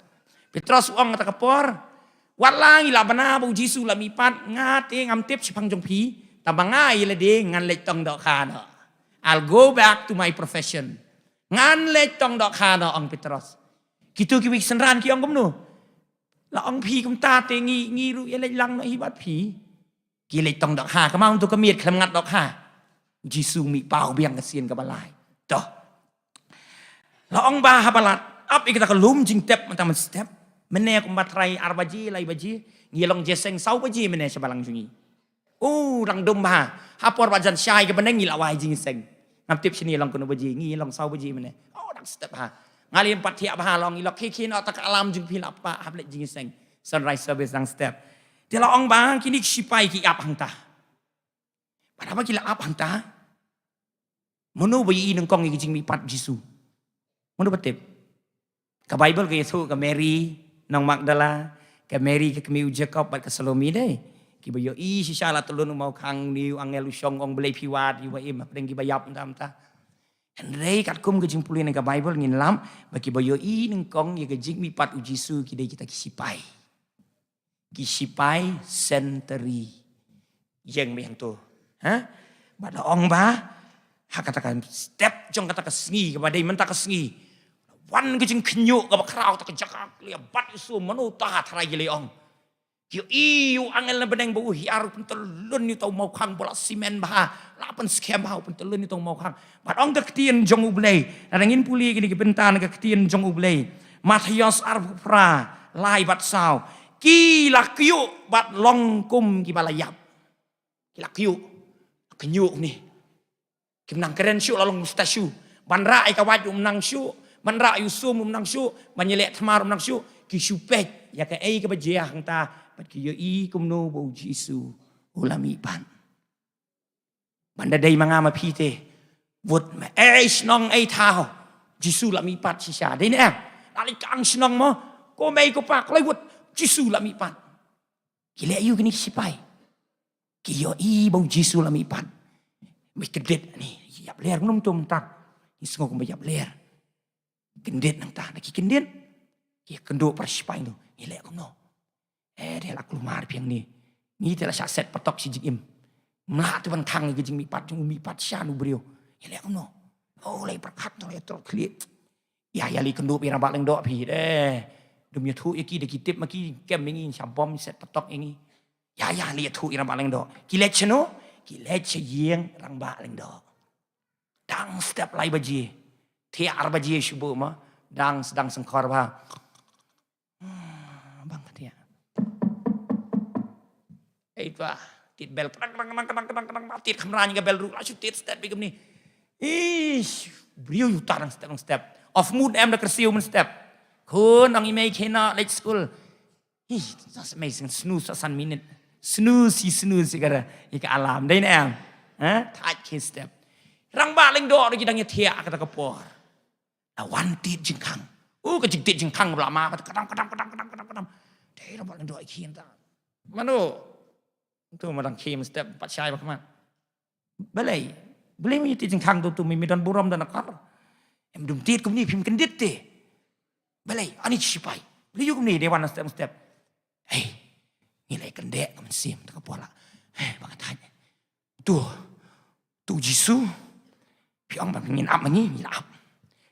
Petros u ong kata ka por, wat la ngi la bna ba u Jisu la mihpat, nga te ngam tip shaphang jong phi. Tang ba nga ïa lade ngan leit tong dohkha noh. I'll go back to my profession. Ngan leit tong dohkha noh, ong Petros. Kito kiwei ki synran ki ong kumno? La ong phi kumta te ngi, ngi ruh ïa leit lang noh hi bad phi. Ki leit tong dohkha, ka mut to ka miet khlem ngat dohkha. Jisu mih paw biang ka sien kaba lai. To. La ong ba haba la ap ïa kata ka lum jingtep mynta mynstep. Mynne kumba trai ar baje, lai baje. Ngi long jingïaseng saw baje mynne sha balang jong ngi. Oh, dang dum bha. Ha por ba jan shai ka bneng ngi la wai jingïaseng. Ngam tip shini long kumno baje, ngi long saw baje mynne. Oh, dang step bha. Nga leit pat thiah bha long, ngi la khie khie noh ta ka alarm jong phi la pat hap leit jingïaseng. Sunrise service dang step. Te la ong ba kine ki sipai ki ap hangta. Bad haba ki la ap hangta, mano ba ïohi nyngkong ïa ka jingmihpat Jisu? Mano ba tip? Ka Baibl ka ïathuh ka Mary nong Magdala, ka Mary ka kmie u Jakob bad ka Salome dei. Kiba ïohi shisha la tyllun u mawkhang, une u angel u shong, ong balei phi wad, ïa uba im, hapdeng kiba ïap mynta mynta. Hynrei katkum ka jingpule na ka Baibl ngin lap ba kiba ïohi nyngkong ïa ka jingmihpat u Jisu ki dei kita ki sipai. Ki sipai sentri. Ïeng mih hangto. Ha? Bad la ong ba ha kata ka step jong kata ka sngi kaba dei mynta ka sngi, wan ka jingkhynñiuh kaba khraw ta ka jaka, ki la bat ïa u sum, mano uta, tharai ki la ong. Ki ïohi u angel na bneng ba u hiar, u pyntyllun ïa uta u mawkhang ba la simen bha, la pynskhem bha, u pyntyllun ïa uta u mawkhang. Bad ong ka ktien jong U Blei, lada ngin pule kine ki bynta na ka ktien jong U Blei. Mathaios arphew phra, lai bad saw. Ki la kyiuh bad long kum kiba la ïap. Ki la kyiuh. Khynñiuh ne. Kim nang kren shuh, la long mustache. Ban rah ïa ka wait um nang shuh, ban rah ïa u sum um nang shuh, ban ïaleh thymmar um nang shuh. Ki shu peit ïa kaei kaba jia hangta bad ki ïohi kumno ba u Jisu u la mihpat. Ban da dei ma nga ma phi te, wut me ei shnong ei thaw, Jisu la mihpat shisha. Dei ne em? La leit kang shnong mo, ko mei ko pa, ko leit wut, Jisu la mihpat. Ki leh aïu kine ki sipai? Ki ïohi ba u Jisu la mihpat. Mih kyndit ne, ïap ler, ngam tum tak. Ngi sngew kumba ïap ler. Kyndit nangta, da ki kyndit. Ki kynduh para sipai tu, ngi leh kumno? Eh, dei la kulmar phi hangne. Ngi te la shah set patok shi jingim. Mlah te ban khang ïa ka jingmihpat jong u mihpat shisha u briew. Ngi leh kumno? Oh, lei pyrkhat to, ïa to khlieh. Ïa, ïa leit kynduh ïa rangbah lyngdoh phi de. Dum ïathuh ïa ki, da ki tip ma ki, kem ïa ngi, sha bom set patok ïa ngi. Ïa, ïa leit ïathuh ïa rangbah lyngdoh. Ki leit shano? Ki leit sha ïing rangbah lyngdoh. Dang step lai baje. Thiah ar baje shu buh ma. Dang sdang sngewkhor bha. Hmm, bang ka thiah. Ei, bah, tied bel, kdang, kdang, kdang, bah, tied khamran ka bel ruh, la shu tied step bad kumne. Ish, briew uta dang step, dang step. Off mood em, da kyrsiew mynstep. Khun, ong i mei khie noh leit skul. Ish, sa mei seng snooze sa san minit. Snooze, i snooze, i ka, i ka alarm. Dei ne em? Ha? Thait khie step. Rangbah lyngdoh ruh ki dang ïathiah kata ka por. La wan tied jingkhang. U, ka jingtied jingkhang ba la ma, kata ka dam, ka dam, ka dam, ka dam, ka dam, ka dam. Dei rangbah lyngdoh i khie ta. Mano? Tu ma dang khie mynstep, pat shai ba khmat. Balei? Balei me ïa ti jingkhang tu, tu me, me don burom don akor? Em dum tied kumne phim kyndit te. Balei? Ani ki sipai. Balei ïoh kumne, dei wan step step. Hei, ngi la kyndit ka mynsiem, ta ka por la. Hei, ba ka thait. Tu, tu Jisu. Phi ong ba ngin ap ma ngi, ngi la ap.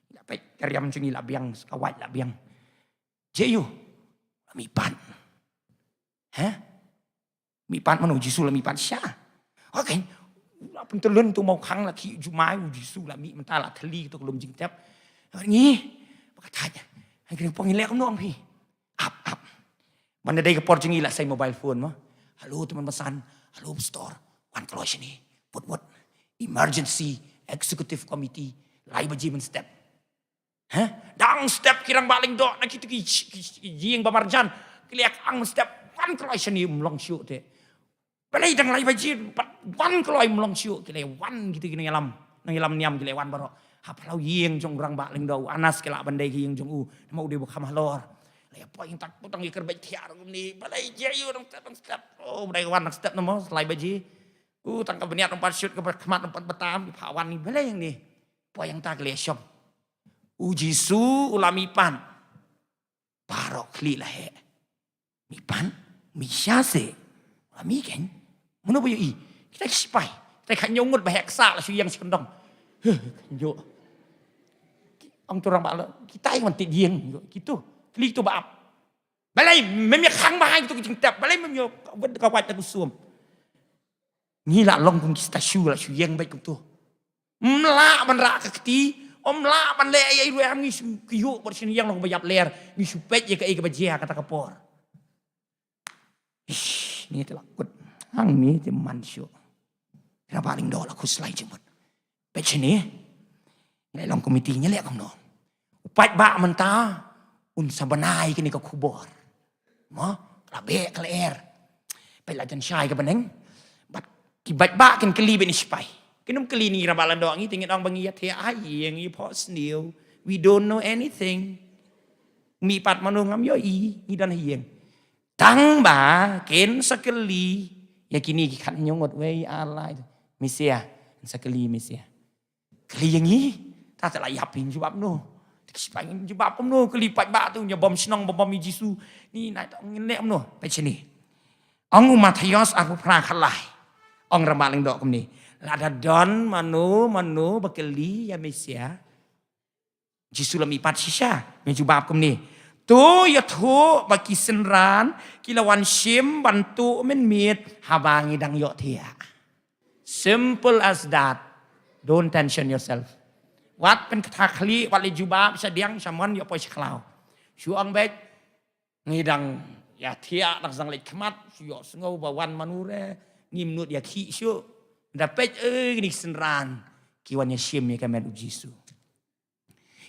Ngi la peit ka riam jong ngi la biang, ka wait la biang. Jisu, la mihpat. Heh? Mihpat mano, Jisu la mihpat shisha. Okay. La pyntyllun tu mawkhang la khie jumai, u Jisu la mih mynta la thylli tu ka lum jingtep. Ngi, ba ka thait. Ngi kren pong ngi leh kumno ong phi. Ap, ap. Ban da dei ka por jong ngi la sei mobile phone mo. Hello, tymmen basan. Hello, pastor. Wan kloi shane. Put, put. Emergency Executive Committee. Lai baje mynstep. Heh? Dang step ki rangbah lyngdoh na kitu ki, ki, ki ïing ba marjan. Ki leh ka ang mynstep. Wan kloi shane, ym long shuh te. Balei dang lai baje pat wan kloi, ym long shuh, ki la wan kitu ki nongïalam. Nongïalam niam ki la wan baroh. Ha phyllaw ïing jong u rangbah lyngdoh u Anas ki la ban dei ki ïing jong u. Namar u dei ba kham halor. La ïa poi ïing tak putang ïa kyrbaid thiah ruh kumne. Balei je ïa u dang step, dang step. Oh, balei wan dang step namar lai baje. U tang ka bniat ym pat shut, ka khmat ym pat batam, ki phah wan ni balei ïa ni. Poi ïing tak la ïa shong. U Jisu u la mihpat. Baroh khlieh la heh. Mihpat, mih shisha se. La mih kein. Mano ba ïohi? Kita ki sipai. Kita ki khñiot ngut ba heh ksah la shu ïeng sha kyndong. Huh, khñiot. Ong tu rangbah la. Kita ïeng wan tied ïing. Kitu. Khlieh tu ba ap. Balei mem ïa khang ba hai kitu ki jingtep. Balei mem ïa wad ka wait da ka sum. Ngi la long kum ki statue la shu ïeng beit kum tu. Ym lah ban rah ka kti, ym lah ban leh ïa i ruh em, ngi shu kyiuh bad shu ïeng long ba ïap ler, ngi shu peit ïa kaei kaba jia kata ka por. Ish, ngi te la kut. Hangne te man shuh. Rangbah lyngdoh la khuslai jingmut. Peit shane. Ngi la long komiti ngi leh kumno. U paidbah mynta un sa bnai kane ka khubor. Mo, ka la beh ka la er. Peit la jan shai ka bneng. Bad ki paidbah kin kylli bad ki sipai. Kin ym kylli ngi rangbah lyngdoh, ngi te ngin ong ba ngi ïathiah ha ïing, ngi phohsniew. We don't know anything. Mihpat mano ngam ïohi, ngi don ha ïing. Tang ba kin sa kylli ïa kine ki khatñiew ngut, wei ar lai. Mesia, kin sa kylli Mesia. Kylli ïa ngi, ta te la ïap, ngin jubab no. Te ki sipai, ngin jubab kumno, kylli paidbah tu, ñia bom shnong, bom bom ïa Jisu. Ni nai tang ngin leh kumno, peit shane. Ong u Mathaios arphew phra khatlai. Ong rangbah lyngdoh kumne. Lada don mano mano ba kylli ïa Mesia. Jisu la mihpat shisha, me jubab kumne. To ïathuh ba ki synran ki la wan shim ban tuh mynmiet haba ngi dang ïohthiah. Simple as that. Don't tension yourself. Wat pynkthah khlieh, wat leit jubab shadiang shamon, ïoh poi sha khlaw. Shu ong beit, ngi dang ïathiah, dang sdang leit khmat, shu ïohsngew ba wan mano re, ngim nud ïakhih shuh. Da peit, eh, kine ki synran ki wan ïashim ïa ka met u Jisu.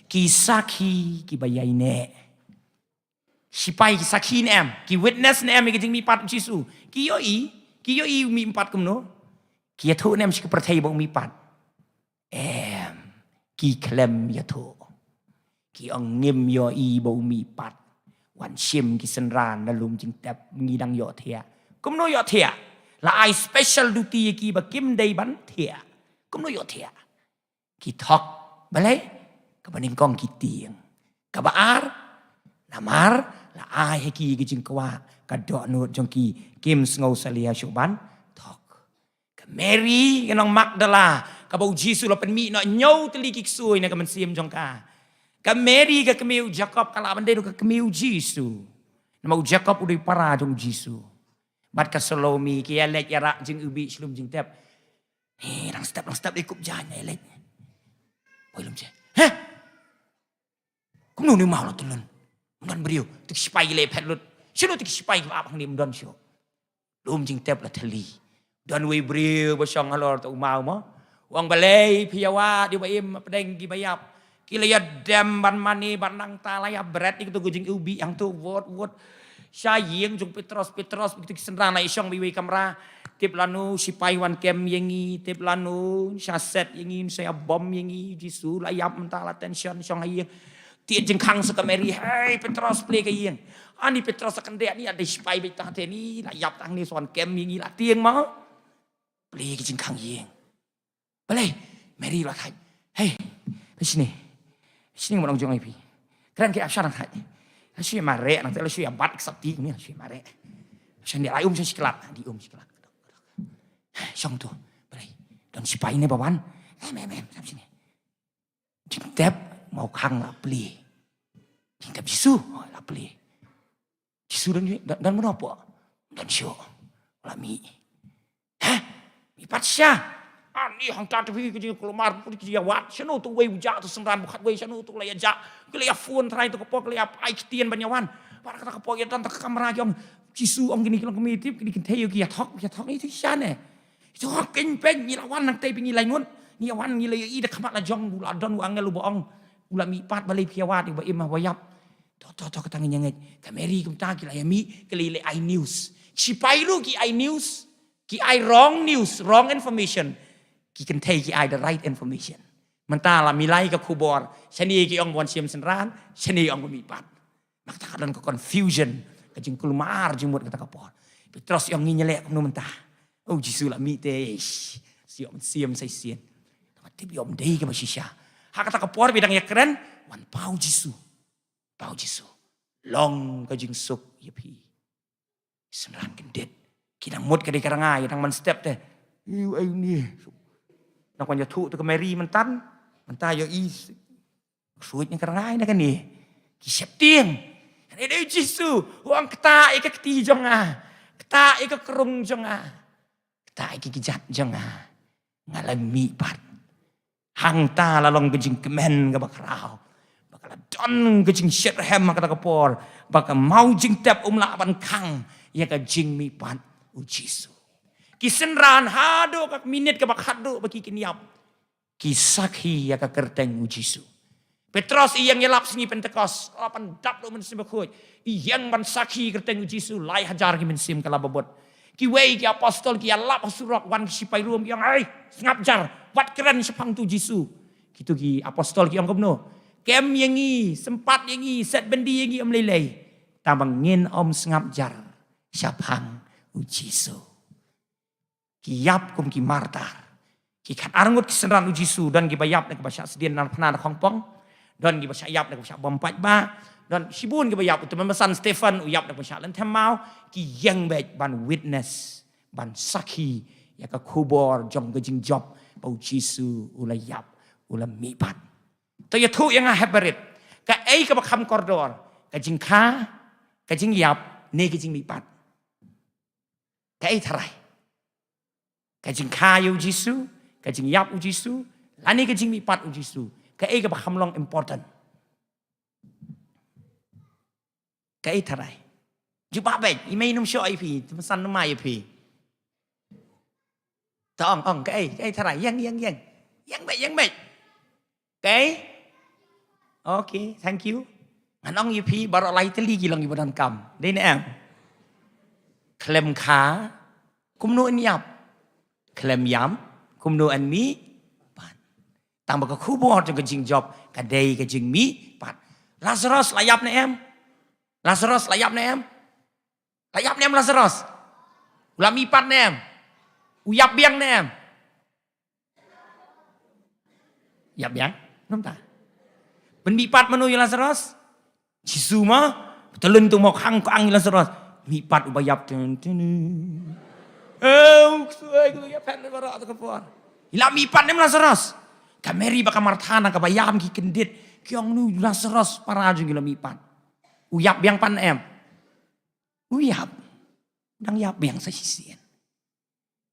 Ki sakhi kiba ïaineh. Sipai ki sakhi ne em, ki witness ne em ïa ka jingmihpat u Jisu. Ki ïohi, ki ïohi u mihpat kumno. Ki ïathuh ne em sha ka pyrthei ba u mihpat. Em, ki khlem ïathuh. Ki ong ngim ïohi ba u mihpat. Wan shim ki synran na lum jingtep, ngi dang ïohthiah. Kumno ïohthiah? La ai special duty ïa ki ba kim dei ban thiah. Kumno ïohthiah? Ki thok. Balei? Kaba nyngkong ki tieng. Kaba ar, namar la ai ha ki ka jingkwah, ka dohnud jong ki, kim sngew salia shuh ban thok. Ka Mary ka nong Magdala, kaba u Jisu la pynmih noh hynñiew tylli ki ksuid na ka mynsiem jong ka. Ka Mary ka kmie u Jakob, ka lah ban dei ruh ka kmie u Jisu. Namar u Jakob u dei para jong u Jisu. Bad ka Salome, ki ïaleit ïarah jingïewbih sha lum jingtep. Hei, dang step, dang step, dei kup jaiñ, ïaleit. Poi lum jaiñ. Heh? Kumno une u maw la tyllun? Ym don briew, tu ki sipai ki leh phet lut. Shano tu ki sipai kiba ap hangne, ym don shuh. Lum jingtep la thylli. Don uwei u briew ba shong halor tu u maw mo. U ong balei phi ïa wad ïa u ba im hapdeng kiba ïap. Ki la ïa dem ban mane ban nangta, la ïa bret ïa kito ki jingïewbih hangto, wot wot. Sha ïing jong Petros, Petros, kito ki synran la ïa shong bad iwei i kamra. Tip lano sipai wan kem ïa ngi, tip lano sha set ïa ngi, sa ïa bom ïa ngi, Jisu la ïap mynta, la tension, shong ha ïing. Tied jingkhang sa ka Mary, "Hei Petros, plie ka ïing." Ani Petros sa kyndiah, ni ade shipai beit tang te, ni la ïap tang ni, sa wan kem ïa ngi la tieng ma. Plie ka jingkhang ïing. Balei? Mary la thait. "Hei, phi shini. Shini, ngan ong jong ïa phi. Kren ki ap sha nang thait. La shu mareh nang te, la shu ïa bat ki sati ni, la shu mareh. Sha ni, ai um sha shi klat, di um shi klat." Shong tu. Balei? Don shipai ne ba wan. Em, em, em, sam shini. Jingtep, mawkhang la plie. Jingtep Jisu, oh, la plie. Jisu don, don, don mano po? Don shuh. La mih. Heh? Mih pat sha. Ani hangta te phi ka jingkulmar, phi ka jingïawad. Shano tu wei u jah tu synran, ba khatwei shano tu la ïa jah. Ki la ïa phone trai tu ka por, ki la ïa ai ktien ban ïawan. Pat kata ka por ïa don ta ka kamra ki ong, Jisu ong kine ki long kmie tip, kine kynthei ïa ki ïathok, ïathok ni tu sha ne. Ïathok kein peng, ngi la wan nangtei phi ngi la ngut. Ngi ïawan ngi la ïa i da khmat la jong, u la don u angel uba ong. U la mih pat, balei phi ïawad, uba im ha uba ïap. To, to, to, kata ngin ïa ngeit. Ka Mary kumta ki la ïa mih, ki la ïa leh ai news. Shipai ruh ki ai news, ki ai wrong news, wrong information. Ki kynthei ki ai the right information. Mynta la milai ka khubor, shane ki ong ba wan shim synran, shane ong ba mih pat. Namar kata ka don ka confusion, ka jingkulmar jingmut kata ka por. Petros ong, ngi ïa leh kumno mynta? Oh, Jisu la mih te, ish, shu ïoh mynsiem sa shisien. Tang tip ïoh ym dei kaba shisha. Ha kata ka por ba dang ïa kren, wan paw Jisu. Paw Jisu. Long ka jingsuk ïa phi. Synran kyndit. Ki dang mut ka dei ka rngai, dang man step te. Ïu ai ni. Nang wan ïathuh tu ka Mary myntan. Mynta ïohi. Suit ni ka rngai na kane. Ki sheptieng. Kane dei Jisu. U ong, kta ïa ka kti jong nga. Kta ïa ka krung jong nga. Kta ïa ki kjat jong nga. Nga la mih pat. Hangta la long ka jingkmen kaba khraw. Ba ka la don ka jingshitrhem ha kata ka por. Ba ka maw jingtep um lah ban khang ïa ka jingmih pat u Jisu. Ki synran haduh ka minit kaba khatduh ba ki kynïap. Ki sakhi ïa ka kyrteng u Jisu. Petros i ïeng ïalap sngi Pentekost, la pyndap lut Mynsiem Bakhuid. I ïeng ban sakhi kyrteng u Jisu, lai hajar ki mynsiem ka la babud. Kiwei ki apostol ki ïalap ha surok, wan ki shipai Rom ki ong, "Ai, sngap jar, wat kren shaphang utu u Jisu." Kitu ki apostol ki ong kumno? "Kem ïa ngi, sympat ïa ngi, set byndi ïa ngi ym lei lei. Tang ba ngin ym sngap jar shaphang u Jisu." Ki ïap kum ki martar. Ki khatar ngut ki synran u Jisu, don kiba ïap na kaba shah sdien na phna na khongpong. Don kiba shah ïap na kaba shah bom paidbah. Don shibun kiba ïap, u tymmen basan Stephen, u ïap na kaba shah lynthem maw. Ki ïeng beit ban witness, ban sakhi ïa ka khubor jong ka jingjop ba u Jisu u la ïap, u la mih pat. To ïathuh ïa nga hep barit. Kaei kaba kham kordor, ka jingkha, ka jingïap, ne ka jingmih pat? Kaei tharai? Ka jingkha ïa u Jisu, ka jingïap u Jisu, lane ka jingmih pat u Jisu? Kaei kaba kham long important? Kaei tharai? Jubab beit, i mei nym shoh ïa phi, tymmen san nym ai ïa phi. To ong, ong, kaei, kaei tharai? Ïeng, ïeng, ïeng. Ïeng beit, ïeng beit. Kaei? Okay, thank you. Ngan ong ïa phi, baroh lai tylli ki long kiba donkam. Dei ne em? Khlem kha, kumno yn ïap? Khlem ïap, kumno yn mih pat? Tang ba ka khubor jong ka jingjop ka dei ka jingmih pat. Lazarus la ïap ne em? Lazarus la ïap ne em? La ïap ne em Lazarus? U la mih pat ne em? U ïap biang ne em? Ïap biang? Namar ta. Pynmih pat mano ïa Lazarus? Jisu ma. Tylli tu mawkhang ka ang ïa Lazarus. Mih pat uba ïap, tun, tun. Eh, u ksoi, ku ïa phet baroh tu ka por. I la mih pat ne em Lazarus? Ka Mary bad ka Martha na kaba ïam ki kyndit. Ki ong, nu Lazarus para jong ngi la mih pat. U ïap biang pat ne em? U ïap. Dang ïap biang sa shisien.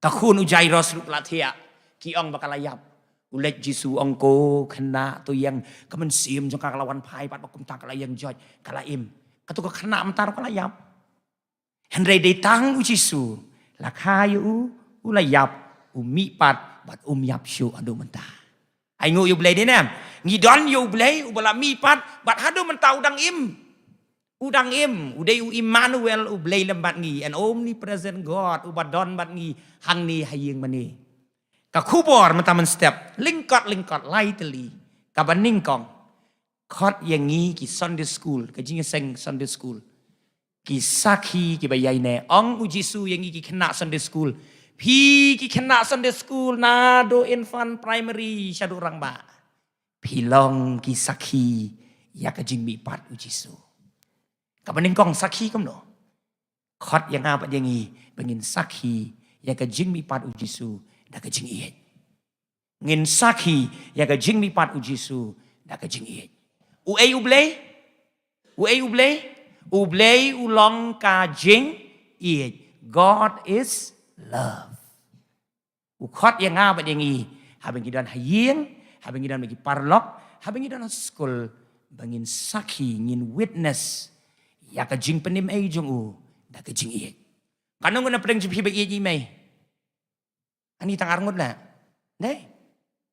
Ka khun u Jairus ruh ka la thiah. Ki ong ba ka la ïap. U leit Jisu ong, ko khynnah, to ïeng, ka mynsiem jong ka ka la wan phai pat, bad kumta ka la ïeng joit, ka la im. Kato ka khynnah mynta ruh ka la ïap. Hynrei dei tang u Jisu, la kha ïa u, u la ïap, u mih pat, bad um ïap shuh haduh mynta. Ai nguh ïa U Blei, dei ne em? Ngi don ïa U Blei uba la mih pat, bad haduh mynta u dang im. U dang im, u dei u Immanuel, U Blei lem bad ngi, an omnipresent God, uba don bad ngi hangne ha ïing mane. Ka khubor mynta mynstep, lyngkot lyngkot lai tylli, kaba nyngkong. Khot ïa ngi ki Sunday school, ka jingïaseng Sunday school. Ki sakhi kiba ïaineh. Ong u Jisu ïa ngi ki khynnah Sunday school. Phi ki khynnah Sunday school naduh infant primary shaduh rangbah. Phi long ki sakhi ïa ka jingmihpat u Jisu. Kaba nyngkong sakhi kumno? Khot ïa nga bad ïa ngi ba ngin sakhi ïa ka jingmihpat u Jisu da ka jingïeit. Ngin sakhi ïa ka jingmihpat u Jisu da ka jingïeit. U ei u Blei? U ei u Blei? U Blei u long ka jingïeit. God is love. U khot ïa nga bad ïa ngi, haba ngi don ha ïing, haba ngi don bad ki paralok, haba ngi don ha skul, ba ngin sakhi, ngin witness ïa ka jingpynim ei jong u da ka jingïeit. Katno ngut na pdeng jong phi ba ïeit ïa i mei? Ani tang ar ngut la. Dei.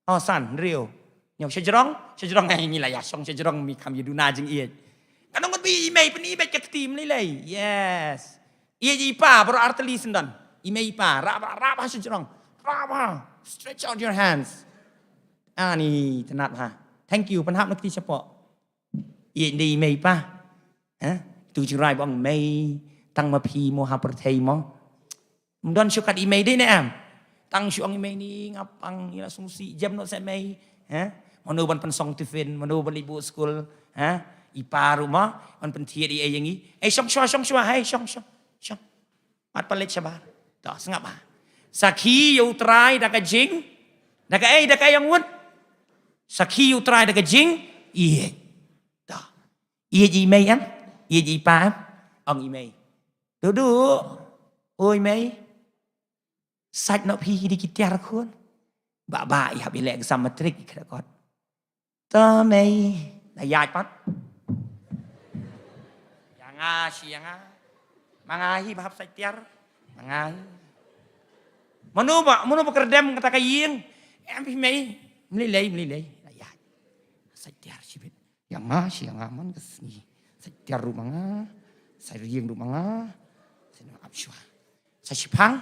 Oh, san, hynriew. Ñiew shajrong, shajrong, eh, ngi la ïa shong shajrong, mi kham ïa duna jingïeit. Katno ngut ba ïeit i mei, pyni beit ka kti, mlei lei. Yes. Ïeit i pa, baroh ar tylli syndon. I mei i pa, rah bha, rah bha shajrong. Rah bha. Stretch out your hands. Ani, tynnat bha. Thank you, pynhap na kti shapoh. Ïeit dei i mei i pa. Ha? Tu jingrwai ba ong mei, tang ma phi mo ha pyrthei mo. Ym don shuh kat i mei dei ne em. Tang shu ong i mei ni nga pang, ïa la sngewsih jem noh sa mei. Ha? Mano ban pynsong tiffin, mano ban leit buh skul. Ha? I pa ruh mo ban pynthied ïa ei ïa ngi. Ei shong shuwa, shong shuwa, hei shong, shong, shong. Mat palit shabar. To, sngap ha. Sakhi ïa u Trai da ka jing. Da ka ei, da ka ei ong wut. Sakhi ïa u Trai da ka jingïeit. To. Ïeit i mei em? Ïeit i pa em? Ong i mei. Duh duh. Oi mei. Sait noh phi ki dei ki tiar khun. Ba ba i hap i leh exam matric i khreh kot. To mei, la ïaid pat. Ïa nga shi ïa nga. Ma nga hi ba hap sait tiar. Ma nga hi. Mano ba, mano ba kyrdem kata ka ïing. Em phi mei. Mlei lei, mlei lei. La ïaid. Sait tiar shibit. Ïa nga shi ïa nga man ka sngi. Sait tiar ruh ma nga. Sait rieng ruh ma nga. Sait na ap shwa. Sait shiphang.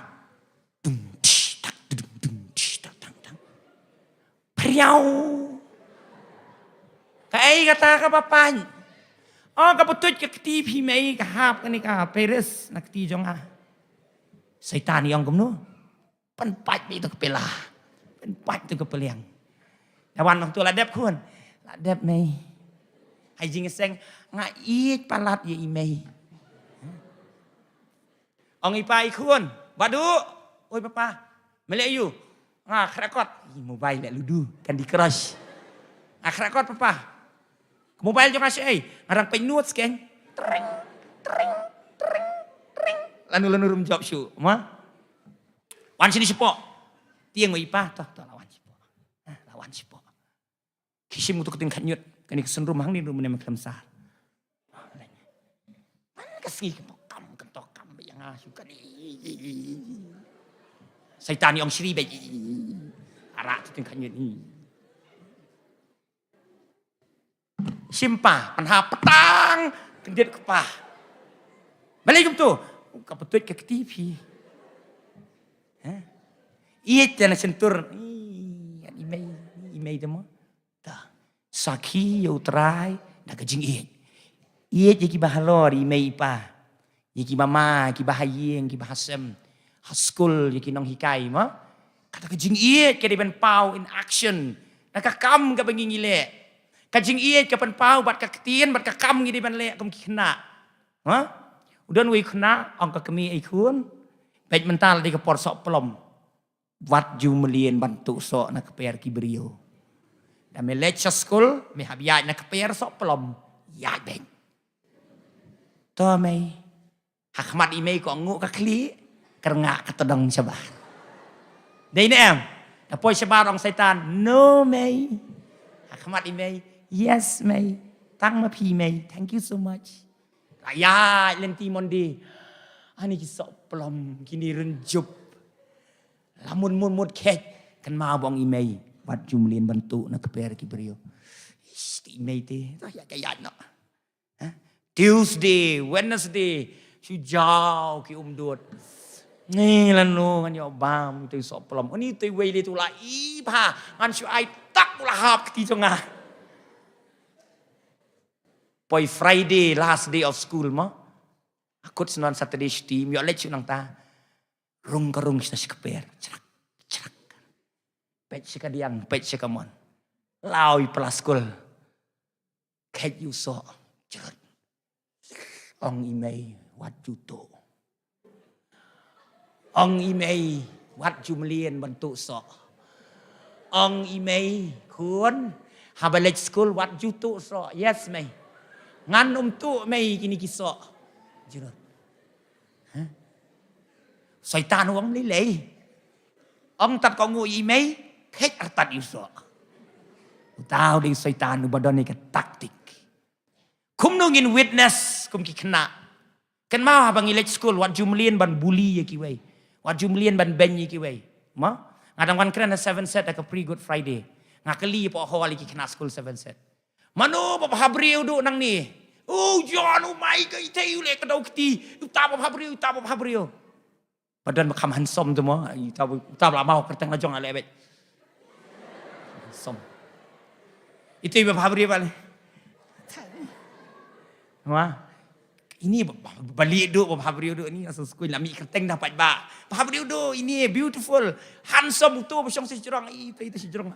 Dum, tish, tak, dum, dum, tish, tak, tang, tang. Phriaw. Kaei kata kaba pait? Oh, ka pyntuid ka kti phi mei, ka hap kane ka Paris na kti jong nga. Saitan i ong kumno? Pynpait beit ïa ka pela. Pynpait ïa ka peliang. Da wan nangtu la dep khun. La dep mei. Ha i jingïaseng nga ïeit palat ïa i mei. Ong i pa i khun, Badu, oi papa, me leh aiu? Nga khreh kot. Ih, mobile leh ludo, Candy Crush. Nga khreh kot papa. Ka mobile jong nga shaei? Nga dang peit notes keiñ. Tring, tring, tring, tring. Lano lano ruh ym jop shuh, ma? Wan shane shapoh. Tieng oi pa, to, to la wan shapoh. Ah, la wan shapoh. Ki shim uto ka tyngkhait ñiut, kane ka synrum hangne ruh mynne mynne khlem sar. Man ka sngi kyntoh kam, kyntoh kam, ba ïa nga shu kane. Saitan i ong shri beit. Arak uto ka tyngkhait ñiut. Shim pa, pynhap patang, kyndit ka pa. Balei kumto? Ka pyntuid ka kti phi. Ha? Ïeit te na shyntur. Ih, i mei, i mei te mo. Ta. Sakhi ïa u Trai da ka jingïeit. Ïeit ïa kiba halor i mei i pa. Ïa ki mama, kiba ha ïing, kiba ha sem. Ha skul, ïa ki nonghikai mo. Kata ka jingïeit ka dei ban paw in action. Na ka kam kaba ngi ngi leh. Ka jingïeit ka pynpaw bad ka ktien bad ka kam ngi dei ban leh kum ki khynnah. Ha? U don uwei u khynnah, ong ka kmie, ei khun. Peit mynta la dei ka por soh plom. Wat ju mlien ban tuh soh na kper ki briew. Da me leit sha skul, me hap ïaid na kper soh plom. Ïaid beit. To mei. Ha khmat i mei ko nguh ka khlieh, kyrngah ka tdong shabar. Dei ne em? Da poi shabar ong Saitan, no mei. Ha khmat i mei, yes mei. Tang ma phi mei. Thank you so much. La ïaid lynti Monday. Ani ki soh plom, kine rynjup. La mut mut mut kheit, kynmaw ba ong i mei, wat ju mlien ban tuh na kper ki briew. Ish, te i mei te, to ïa ka ïaid noh. Ha? Tuesday, Wednesday, shu jaw ki umdut. Ni lano ngan ïoh bam, te soh plom. Ani te wei le tu la i bha, ngan shu ai tak u la hap kti jong nga. Poi Friday, last day of school mo. Akut snon Saturday shuti, ym ïoh leit shuh nangta. Rung ka rung sha shkper. Chrak, chrak. Peit sha ka diang, peit sha ka mon. Law ïa pla skul. Kheit ïa u soh. Jrut. Ong i mei, wat ju tuh. Ong i mei, wat ju mlien ban tuh soh. Ong i mei, khun, haba leit skul wat ju tuh soh. Yes mei. Ngan ym tuh mei kine ki soh. Jrut. Soitan u ong lei lei. Ong tat ko ngu i mei, kheit artat ïa u soh. Uta u dei soitan uba don ïa ka taktik. Kumno ngin witness kum ki khynnah? Kynmaw haba ngi leit skul, wat ju mlien ban bully ïa kiwei. Wat ju mlien ban beiñ ïa kiwei. Ma? Nga dang wan kren ha Seven Set ha ka pre Good Friday. Nga kylli hapoh hall ïa ki khynnah skul Seven Set. Mano ba bhabriew duh nangne? U John, u Mike, itei u leh ka daw kti. Uta ba bhabriew, uta ba bhabriew. Ba don ba kham handsome tu mo, uta ba, uta ba la maw kyrteng la jong ale beit. Handsome. Itei ba bhabriew ba leh. Wah. Ini ba, ba, ba lieh duh, ba bhabriew duh, ini asal skul la mih kyrteng dah pat ba. Bhabriew duh, ini beautiful, handsome uto ba shong shi jrong, itei itei shi jrong.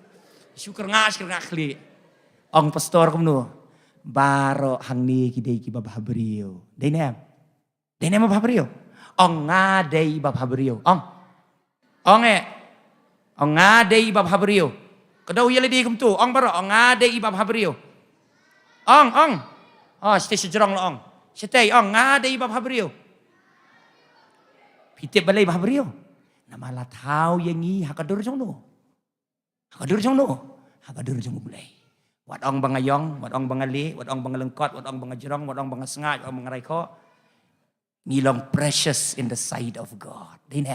Shu kyrngah, shu kyrngah khlieh. Ong pastor kumno? Baroh hangne ki dei ki ba bhabriew. Dei ne em? Dei ne em ba bhabriew? Ong nga dei ba bhabriew. Ong. Ong eh. Ong nga dei ba bhabriew. Ka daw ïa lade kumto. Ong baroh, ong nga dei ba bhabriew. Ong, ong. Oh, shatei shi jrong la ong. Shatei, ong nga dei ba bhabriew. Phi tip balei ba bhabriew? Namar la thaw ïa ngi ha ka dur jong no. Ha ka dur jong no? Ha ka dur jong U Blei. Wat ong ba nga ïong, wat ong ba nga lieh, wat ong ba nga lyngkot, wat ong ba nga jrong, wat ong ba nga sngaid, wat ong ba nga raikhoh. Ngi long precious in the sight of God. Dei ne?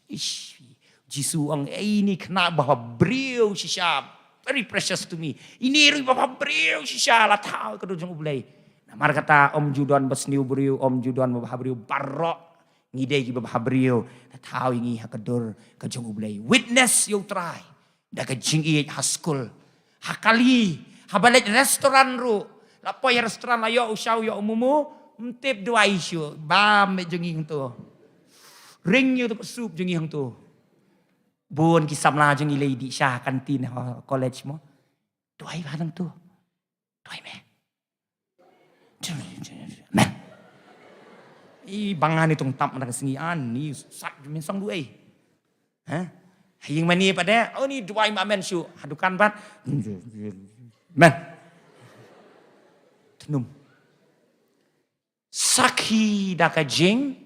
Ish. Jisu ong, "Ei, ini khynnah bhabriew shisha. Very precious to me. Ini ruh bhabriew shisha, la thaw ha ka dur jong U Blei." Namar kata ym ju don ba sniew briew, ym ju don ba bhabriew, baroh ngi dei ki ba bhabriew. La thaw ïa ngi ha ka dur ka jong U Blei. Witness ïa U Trai. Da ka jingïeit ha skul, ha kali, haba leit restaurant ruh. La poi ha restaurant la ïoh u shaw ïoh u momo, ym tip duwai shuh, bam mei jong ngi hangto. Ring ïa u sup jong ngi hangto. Bun ki samla jong ngi lei dih sha ha kantin ha college mo. Duwai bha hangto. Duwai mei. Amen. I bang ani tong tap na ka sngi ani sat ju min song duwai. Ha? Haying mani pat de, oh ni duwai ma amen shu. Ha dukan pat. Amen. Tnum. Sakhi da ka jing,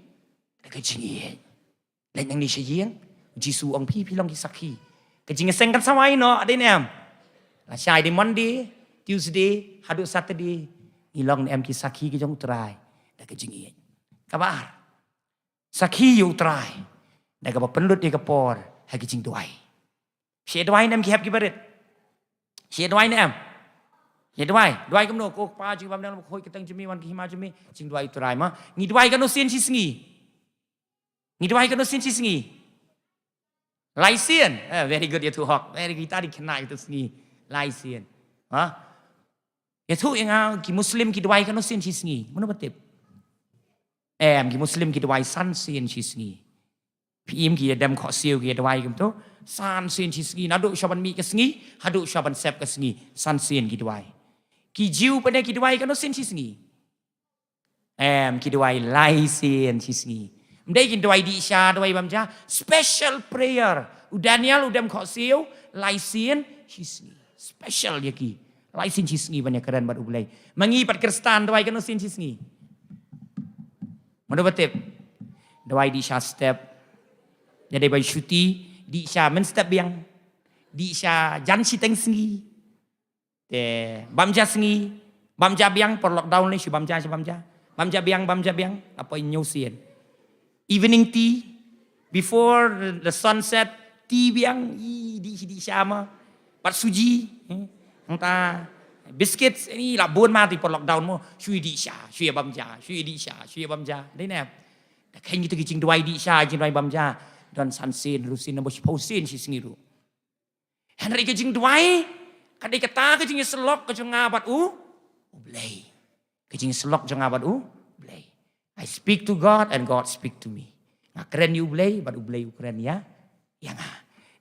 da ka jingïeit. Leit nangne sha ïing, Jisu ong phi, phi long ki sakhi. Ka jingïaseng kan sa wai noh, dei ne em? Lashai dei Monday, Tuesday, haduh Saturday. Ngi long ne em ki sakhi ki jong U Trai da ka jingïeit. Kaba ar. Sakhi ïa U Trai da kaba pynlut ïa ka por ha ki jingduwai. Shu duwai ne em ki hep ki barit? Shu duwai ne em? Shu duwai, duwai kumno? Ko Kpa jong ngi ba ha bneng, ba khuid ka kyrteng jong me, wan ka hima jong me. Jingduwai U Trai ma. Ngi duwai kano sien shi sngi? Ngi duwai kano sien shi sngi? Lai sien. Eh, very good, ïathuh hok. Very good, kita dei khynnah ïathuh sngi. Lai sien. Ha? Ïathuh ïa nga, ki Muslim ki duwai kano sien shi sngi? Mano ba tip? Em, ki Muslim ki duwai san sien shi sngi. Phi im ki ïa dem khohsiew ki ïa duwai kumto. San sien shi sngi. Naduh shuwa ban mih ka sngi haduh shuwa ban sep ka sngi. San sien ki duwai. Ki Jiw pat de ki duwai kano sien shi sngi? Em, ki duwai lai sien shi sngi. Ym dei kin duwai dih sha, duwai bam ja. Special prayer. U Daniel u dem khohsiew lai sien shi sngi. Special ïa ki. Lai sien shi sngi ban ïakren bad U Blei. Ma ngi pat Khristan duwai kano sien shi sngi? Mano ba tip? Duwai dih sha step. Ïa dei ba shuti, dih sha mynstep biang. Dih sha jan shiteng sngi. Te bam ja sngi, bam ja biang, por lockdown lei shu bam ja, shu bam ja. Bam ja biang, bam ja biang, la poi hynñiew sien. Evening tea, before the sunset, tea biang, i dih shi dih sha ma. Pat suji, eh, hangta biscuits, i la bun ma te por lockdown mo, shu ïa dih sha, shu ïa bam ja, shu ïa dih sha, shu ïa bam ja. Dei ne? Da kheiñ kita ki jingduwai dih sha, jingduwai bam ja. Don san sien, hynriew sien, naba shiphew sien shi sngi ruh. Hynrei ka jingduwai ka dei kata ka jingïasyllok ka jong nga bad U, U Blei. Ka jingsyllok jong nga bad U Blei. I speak to God and God speak to me. Nga kren ïa U Blei bad U Blei u kren ïa, ïa nga.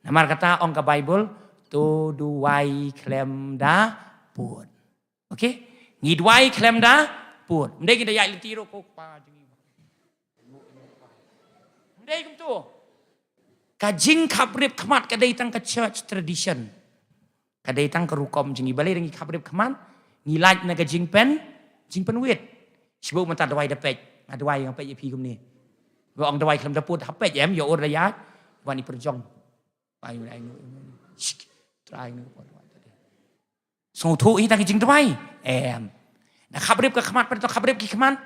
Namar kata ong ka Bible, to duwai khlem da pud. Okay? Ngi duwai khlem da pud. Ym dei ngi da ïaid lynti ruh ko pa jong ngi. Ym dei kumto. Ka jingkhaprip khmat ka dei tang ka church tradition. Ka dei tang ka rukom jong ngi, balei ngi khaprip khmat? Ngi lait na ka jingpyn, jingpynwit. Shibun mynta duwai da peit. Nga duwai nga peit ïa phi kumne. Ba ong duwai khlem da pud, ha peit em, ïa ur da ïaid. Wan i pyrjong. Ai ai. Shik. Trai ni. Sngewthuh ïa tang ka jingduwai. Em. Na khaprip ka khmat, pynto khaprip ki khmat.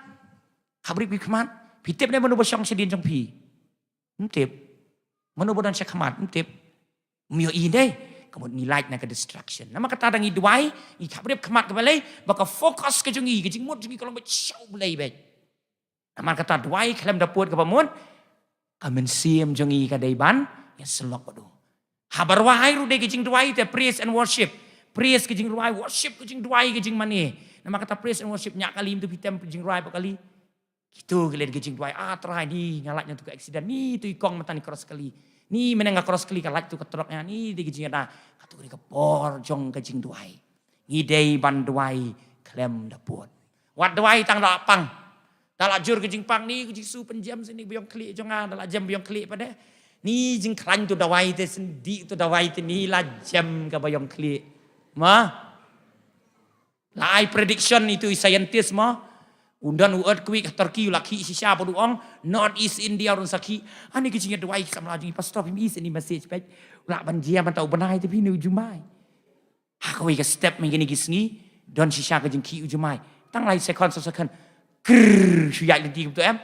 Khaprip ki khmat. Phi tip ne mano ba shong shadien jong phi? Ym tip. Mano ba don sha khmat? Ym tip. Ym ïohi dei. Ka mut ngi lait na ka distraction. Namar kata da ngi duwai, ngi khaprip khmat ka balei, ba ka focus ka jong ngi, ka jingmut jong ngi ka long beit sha U Blei beit. Namar kata duwai khlem da pud kaba mut, ka mynsiem jong ngi ka dei ban ïasyllok bad u. Haba rwai ruh dei ka jingduwai te praise and worship. Praise ka jingrwai, worship ka jingduwai, ka jingmane. Namar kata praise and worship ñiah kali, mynta phi tem jingrwai ba kali. Kito ki leh ka jingduwai, ah Trai ni nga lait na tu ka accident, ni tu i kong mynta ni cross kali. Ni mynne nga cross kali ka lait tu ka trok ïa, ni dei ka jingada. Katu ka dei ka por jong ka jingduwai. Ngi dei ban duwai khlem da pud. Wat duwai tang da pang. Da la jur ka jingpang ni, ka Jisu pynjem sini ba ïong khlieh jong nga, da la jem ba ïong khlieh pat de. Ni jingkhlaiñ tu duwai te, sendih tu duwai te, ni la jem ka ba ïong khlieh. Ma? La ai prediction itu i scientist ma. Un don u earthquake ha Turkey, u la khih shisha bad u ong North East India ruh sa khih. Ani ki jingïaduwai ki samla jong i pastor, phim i sini message peit. U la ban jia ban ta u bnai te phi ne u jumai. Ha kawei ka step mynta kine ki sngi, don shisha ka jingkhih u jumai. Tang lai second, saw second. Krrr, shu ïaid lynti kumto em.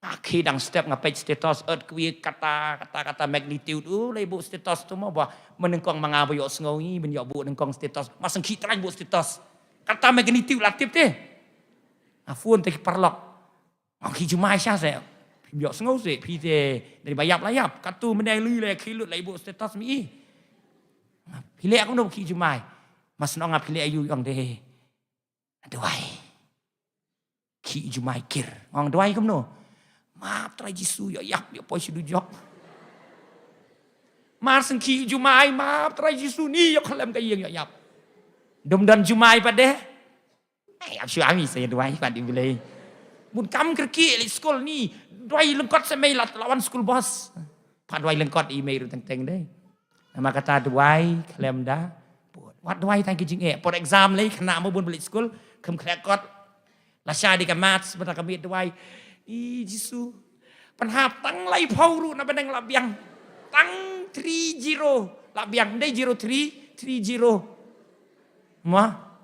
Nga khie dang step nga peit status, earthquake kata, kata, kata magnitude. U lei buh status tu mo ba. Mynnyngkong ma nga ba ïohsngew ngi, ban ïoh buh nyngkong status. Mas ngkhih trai buh status. Kata magnitude la tip te. Nga phone te ki paralok. Nga khih jumai sha se. Phim ïohsngew se, phi te dari ba ïap la ïap. Katu mynne lui le khih lut la buh status mi. Phi leh kumno khih jumai. Mas nong nga phi leh aïu ong de. Duwai. Khih jumai kir. Ong duwai kumno. Map Trai Jisu ïoh ïap ïoh poi shu dujok. Mar seng khih jumai map Trai Jisu ni ïoh khlem ka ïing ïoh ïap. Dum don jumai pat de. Ai ap shu ami sa duwai pat di bulai. Bun kam kyrkieh leit skul ni. Duwai lyngkot sa mei la wan skul bos. Pat duwai lyngkot i mei ruh teng teng de. Namar kata duwai khlem da pud. Wat duwai tang ki jingeh. Por exam lei khynnah mo bun ba leit skul, kham khleh kot. Lashai dei ka maths, bad ka miet duwai. I Jisu. Pynhap tang laiphew ruh na bneng la biang. Tang three zero la biang, dei zero three, three zero. Ma.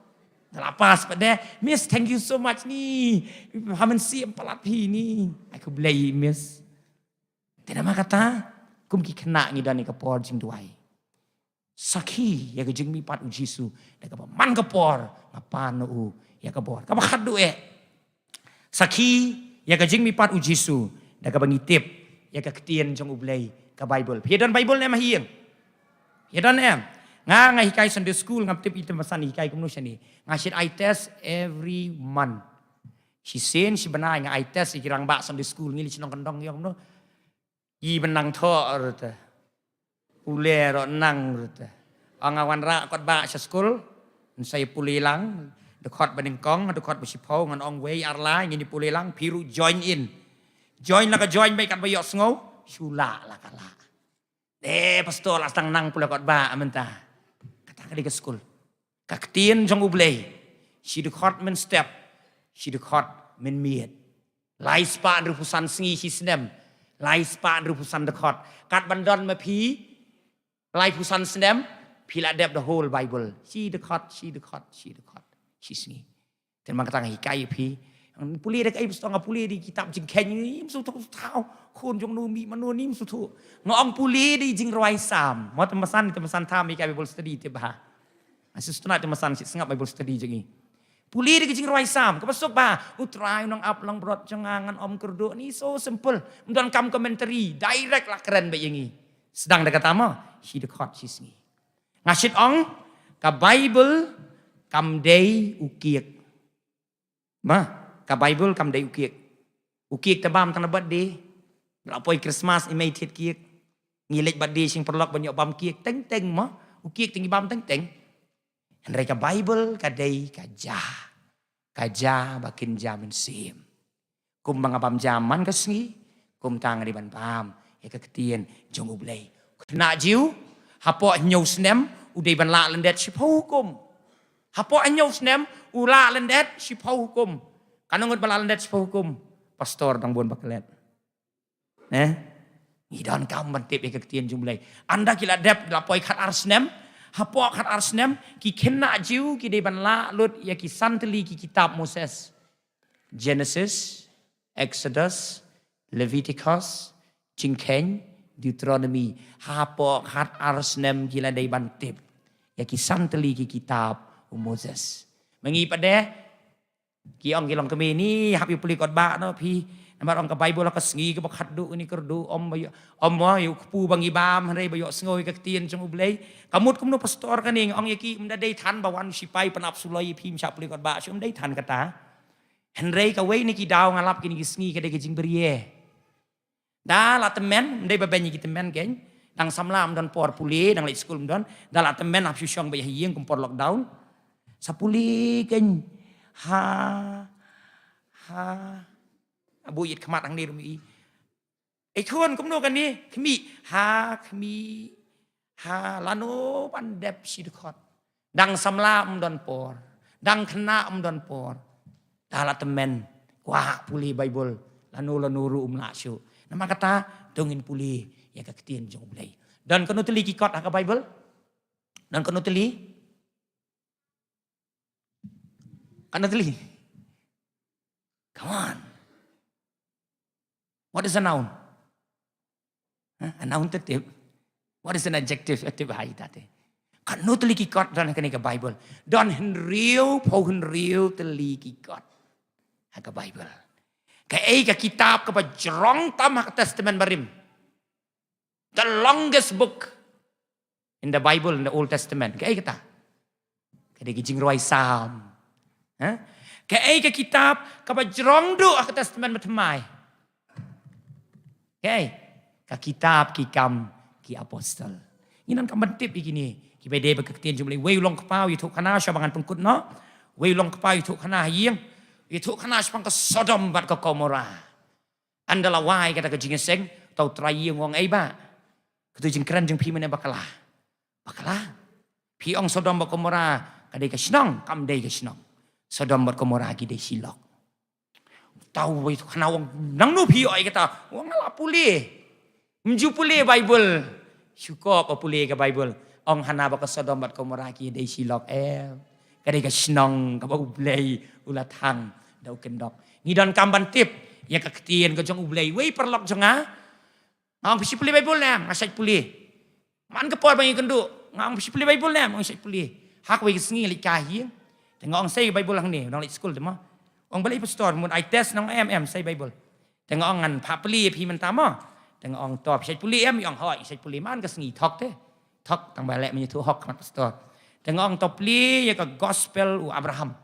Da la pass pat de. Miss, thank you so much ni. Ha mynsiem palat phi ni. Ai khublei Miss. Te namar kata, kum ki khynnah ngi don ïa ka por jingduwai. Sakhi ïa ka jingmihpat u Jisu, da kaba man ka por nga pan na u ïa ka bor. Kaba khatduh eh. Sakhi ïa ka jingmihpat u Jisu, da kaba ngi tip ïa ka ktien jong U Blei, ka Bible. Phi don Bible ne em ha ïing? Phi don em? Nga nga hikai Sunday school, ngam tip ita masan hikai kumno shane. Nga shait eye test every month. Shisien shi bnai nga eye test ïa ki rangbah Sunday school, ngi leit shnong kyndong ïa kumno. I ba nang thoh ruh te. Pule ruh nang ruh te. Ong nga wanrah kot bah sha skul. Ngi sa ïa pule lang. Dkhot ba nyngkong, dkhot ba shiphew, ngan ong wei ar lai, ngin ïa pule lang, phi ruh join in. Join la ka join beit, kat ba ïohsngew shu lah la ka lah. Eh, pastor, la sdang nang pule kot bah mynta. Kata ka dei ka skul. Ka ktien jong U Blei. Shi dkhot mynstep. Shi dkhot mynmiet. Lai spah hynriewphew san sngi shi snem. Lai spah hynriewphew san dkhot. Kat ban don ma phi laiphew san snem, phi la dep the whole Bible. Shi dkhot, shi dkhot, shi dkhot. Shi sngi. Te namar kata nga hikai ïa phi. Pule da kaei, pastor? Nga pule da i kitab Jingkheiñ. Ym sngewthuh thaw. Khun jong no mih mano, ym sngewthuh. Nga ong pule da i jingrwai Salm. Mo, te masan, te masan tham ïa ka Bible study te bha. Nga shu sngewthuh te masan shi sngap Bible study jong ngi. Pule da ka jingrwai Salm, kaba suk bha. U Trai u nongap langbrot jong nga, ngan ym kyrduh. Ni so simple. Ym donkam commentary, direct la kren beit ïa ngi. Sdang da kata mo, shi dkhot shi sngi. Nga shait ong, ka Bible kam dei u kiek. Ma, ka Bible kam dei u cake. U cake te bam tang na birthday. La poi Christmas i mei thied cake. Ngi leit birthday sha ïing paralok ban ïoh bam cake. Teng teng ma. U cake te ngi bam teng teng. Hynrei ka Bible ka dei ka ja. Ka ja ba kynja mynsiem. Kumba nga bam ja man ka sngi, kumta nga dei ban bam ïa ka ktien jong U Blei. Khynnah Jiw, hapoh hynñiew snem u dei ban lah lyndet shiphew hukum. Hapoh hynñiew snem u lah lyndet shiphew hukum. Katno ngut ba lah lyndet shiphew hukum? Pastor dang bun ba klet. Ne? Ngi donkam ban tip ïa ka ktien jong U Blei. Ynda ki la dep, la poi khatar snem. Hapoh khatar snem, ki khynnah Jiw ki dei ban lah lut ïa ki san tylli ki kitab Moses. Genesis, Exodus, Leviticus, Jingkheiñ, Deuteronomy. Hapoh khatar snem ki la dei ban tip ïa ki san tylli ki kitab u Moses. Ma ngi pat de, ki ong ki longkmie, ni hap ïa pule kot ba noh phi. Namar ong ka Bible ha ka sngi kaba khatduh, ni kyrduh, ym ba ïoh, ym ba ïoh kpu ba ngi bam, hynrei ba ïohsngew ïa ka ktien jong U Blei. Ka mut kumno pastor kane, ong ïa ki, ym da dei than ba wan sipai pynap suloi ïa phi, ym shah pule kot ba shuh, ym dei than kata. Hynrei kawei na ki daw nga lap kine ki sngi ka dei ka jingbriew. Da la tymmen, ym dei ba beiñ ïa ki tymmen keiñ. Dang samla ym don por pule, dang leit skul ym don. Da la tymmen hap shu shong beit ha ïing kum por lockdown. Sa pule keiñ. Ha, ha. Abu ïit khmat hangne ruh i. Ei khun, kumno kane? Khmih. Ha, khmih. Ha, lano ban dep shi dkhot. Dang samla ym don por. Dang khynnah ym don por. Da la tymmen. Kwah pule Bible. Lano lano ruh ym lah shuh. Namar kata, to ngin pule ïa ka ktien jong U Blei. Don katno tylli ki kot ha ka Bible? Don katno tylli? Katno tylli? Come on. What is a noun? Huh? A noun te tip. What is an adjective? A tip hai ta te. Katno tylli ki kot don ha kane ka Bible? Don hynriewphew hynriew tylli ki kot ha ka Bible. Kaei ka kitab kaba jrong tam ha ka Testament Barim? The longest book in the Bible, in the Old Testament. Kaei kata? Ka dei ka jingrwai Salm. Ha? Kaei ka kitab kaba jrong duh ha ka Testament Bathymmai? Kaei? Ka kitab Ki Kam ki Apostol. Ngi donkam ban tip ïa kine. Kiba dei bad ka ktien jong U Blei. Wei u longkpa u ïathuhkhana, sha ba ngan pynkut noh. Wei u longkpa u ïathuhkhana ha ïing. U ïathuhkhana shaphang ka Sodom bad ka Gomorrah. Ynda la wai kata ka jingïaseng, uta u trai ïing u ong, ei bah, kato jingkren jong phi mynne bakla. Bakla. Phi ong Sodom bad Gomorrah ka dei ka shnong, kam dei ka shnong. Sodom bad Gomorrah ki dei shi lok. Uta u ïathuhkhana u ong, nangno phi ïoh ïa kata? U ong, nga la pule. Ym ju pule Bible. Shu kop ba pule ka Bible. Ong hana ba ka Sodom bad Gomorrah ki dei shi lok em. Ka dei ka shnong kaba U Blei u la thang da u kyndok. Ngi donkam ban tip ïa ka ktien ka jong U Blei. Wei paralok jong nga. Nga ong phi shait pule Bible ne em? Nga shait pule. Man ka por ba ngi kynduh. Nga ong phi shait pule Bible ne em? Nga shait pule. Ha kawei ka sngi leit ka ha ïing. Te nga ong sei Bible hangne, u dang leit skul te mo. Ong balei pastor, mut ai test nang em em sei Bible. Te nga ong ngan phah pule ïa phi mynta mo. Te nga ong to phi shait pule em, i ong hooid shait pule. Man ka sngi thok te. Thok tang ba leh mynta thok khmat pastor. Te nga ong to pule ïa ka gospel u Abraham.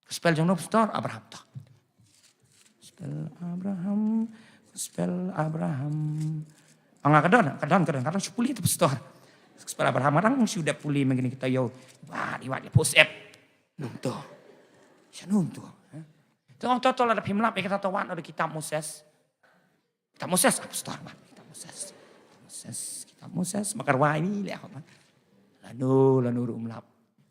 Gospel jong no pastor? Abraham to. Gospel Abraham, gospel Abraham. Ong nga ka don, ka don, ka don, ka don shu pule to pastor. Gospel Abraham nga dang shu dep pule mynta kita ïoh. Wah, iwat ïa post app. Num to. Sha num to. Ha? Te ong to to lada phim lap ïa kata to wan ïa kitab Moses. Kitab Moses, ah, pastor, man. Kitab Moses. Kitab Moses, kitab Moses. Bakar wai ni leh hok, man. Lano, lano ruh ym lap.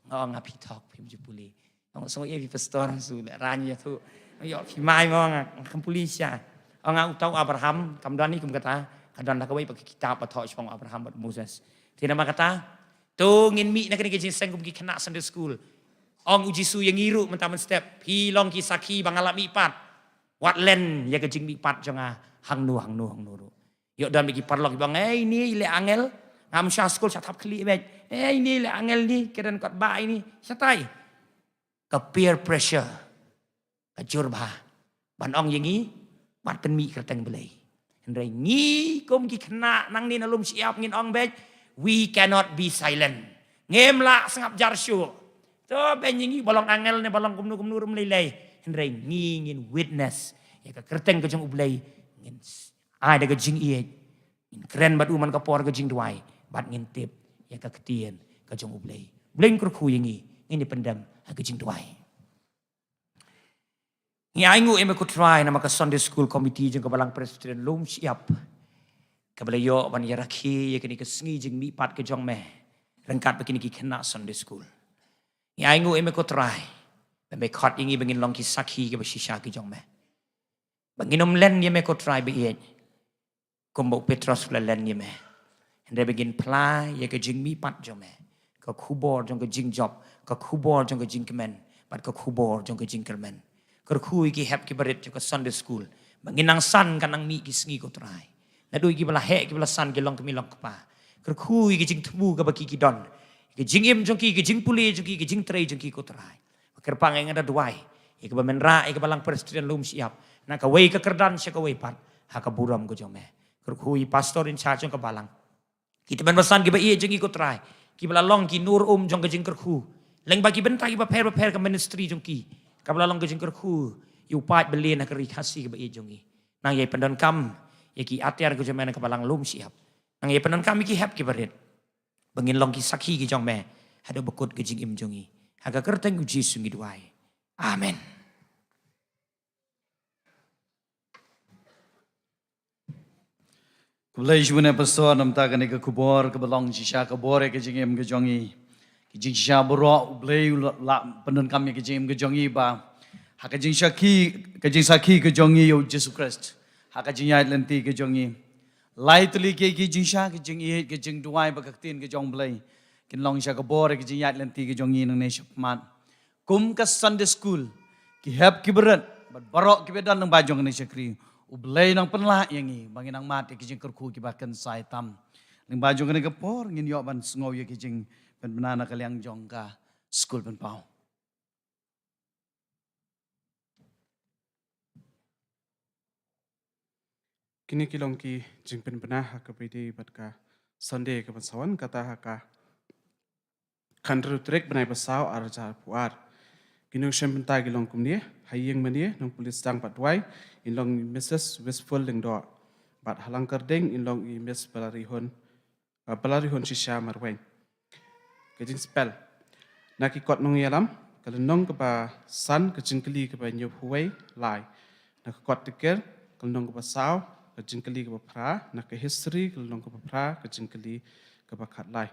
Nga ong nga phi thok, phim ju pule. Nga ong sngewbha ïa phi pastor, su leh rang ïa tu. Ïoh phi mai mo nga, nga kam pule sha. Ong nga uta u Abraham, kam don ni kum kata. Ka don da kawei pat ka kitab ba thoh shaphang Abraham bad Moses. Te namar kata, to ngin mih na kane ka jingseng kum ki khynnah Sunday school. Ong u Jisu ïa ngi ruh mynta mynstep. Phi long ki sakhi ba nga la mihpat. Wat len ïa ka jingmihpat jong nga hangno hangno hangno ruh. Ïoh don bad ki paralok kiba ong, eh, ine i leh angel. Ngam shah skul, shah thap khlieh beit. Eh, ine i leh angel ni, ka don kot ba ine. Shatai. Ka peer pressure. Ka jur bha ban ong ïa ngi, wat pynmih kyrteng Blei. Hynrei ngi kum ki khynnah nangne na lum shyiap ngin ong beit, we cannot be silent. Ngim lah sngap jar shuh. To, beiñ ïa ngi ba long angel ne ba long kumno kumno ruh ym lei lei. Hynrei ngi ngin witness ïa ka kyrteng ka jong U Blei. Ngin s-, ai da ka jingïeit. Ngin kren bad u man ka por ka jingduwai. Bad ngin tip ïa ka ktien ka jong U Blei. U Blei un kyrkhu ïa ngi, ngin ïa pyndem ha ka jingduwai. Ngi ainguh ïa me ko Trai namar ka Sunday School Committee jong ka Balang Presbyterian Lum Shyiap, kaba la ïoh ban ïa rakhe ïa kane ka sngi jingmihpat ka jong me ryngkat bad kine ki khynnah Sunday School. Ngi ainguh ïa me ko Trai ba me khot ïa ngi ba ngin long ki sakhi kiba shisha ki jong me, ba ngin ym len ïa me ko Trai ba ïeit, kumba u Petros u la len ïa me. Hynrei ba ngin phla ïa ka jingmihpat jong me, ka khubor jong ka jingjop, ka khubor jong ka jingkmen, bad ka khubor jong ka jingkyrmen. Kyrkhu ïa ki hep ki barit jong ka Sunday School, ba ngin nang san kan nang mih ki sngi ko Trai. Naduh kiba la heh kiba la san ki long kmie long kpa. Kyrkhu ïa ki jingthmu kaba ki ki don, ïa ka jingim jong ki, ïa ka jingpule jong ki, ïa ka jingtrei jong ki ko Trai. Kyrpang ïa nga da duwai ïa kaba men rah ïa ka Balang Presbyterian Lum Shyiap na kawei ka kyrdan sha kawei pat ha ka burom ka jong me. Kyrkhu ïa i pastor in charge jong ka balang, ki tymmen basan kiba ïeit jong ngi ko Trai, kiba la long ki nur um jong ka jingkyrkhu lyngba ki bynta kiba pher bapher, ka ministry jong ki kaba la long ka jingkyrkhu ïa u paid Blei na ka ri Khasi kaba ïeit jong ngi. Nang ïai pyndonkam ïa ki atiar ka jong me na ka Balang Lum Shyiap. Nang ïai pyndonkam ïa ki hep ki barit, ba ngin long ki sakhi ki jong me haduh ba kut ka jingim jong ngi. Ha ka kyrteng U Jisu ngi duwai. Amen. Khublei shibun ïa pastor namar kane ka khubor kaba long shisha ka bor ïa ka jingim ka jong ngi. Ka jingshisha baroh U Blei u la, la pyndonkam ïa ka jingim ka jong ngi ba ha ka jingsakhi, ka jingsakhi ka jong ngi ïa U Jisu Khrist, ha ka jingïaid lynti ka jong ngi. Lai tylli ki, ki jingshisha, ka jingïeit, ka jingduwai bad ka ktien ka jong U Blei kin long shisha ka bor ïa ka jingïaid lynti ka jong ngi nangne shakhmat. Kum ka Sunday School, ki hep ki barit bad baroh kiba don lyngba jong kane ka shakri, U Blei nang pynlah ïa ngi ba ngin nang mad ïa ki jingkyrkhu kiba kynsai tam. Lyngba jong kane ka por ngin ïoh ban sngew ïa ki jingpynbna na ka liang jong ka School Pynpaw. Kine ki long ki jingpynbna ha kaba ïadei bad ka Sunday kaba sa wan, kata ha ka khathynriew tarik bnai ba saw, ar hajar arphew ar. Ki nongshim bynta ki long kumne: ha ïing mane, Nongpoh Listang bad Dwai, in long i Missus Wistful Lyngdoh, bad ha Langkyrding in long i Miss Balarihun, ah, Balarihun Shisha Marwein. Ka jingspell. Na ki kot nongïalam, ka lynnong kaba san, ka jingkylli kaba hynñiewphew wei lai. Na ka kot tiker, ka lynnong kaba saw, ka jingkylli kaba phra. Na ka history, ka lynnong kaba phra, ka jingkylli kaba khatlai.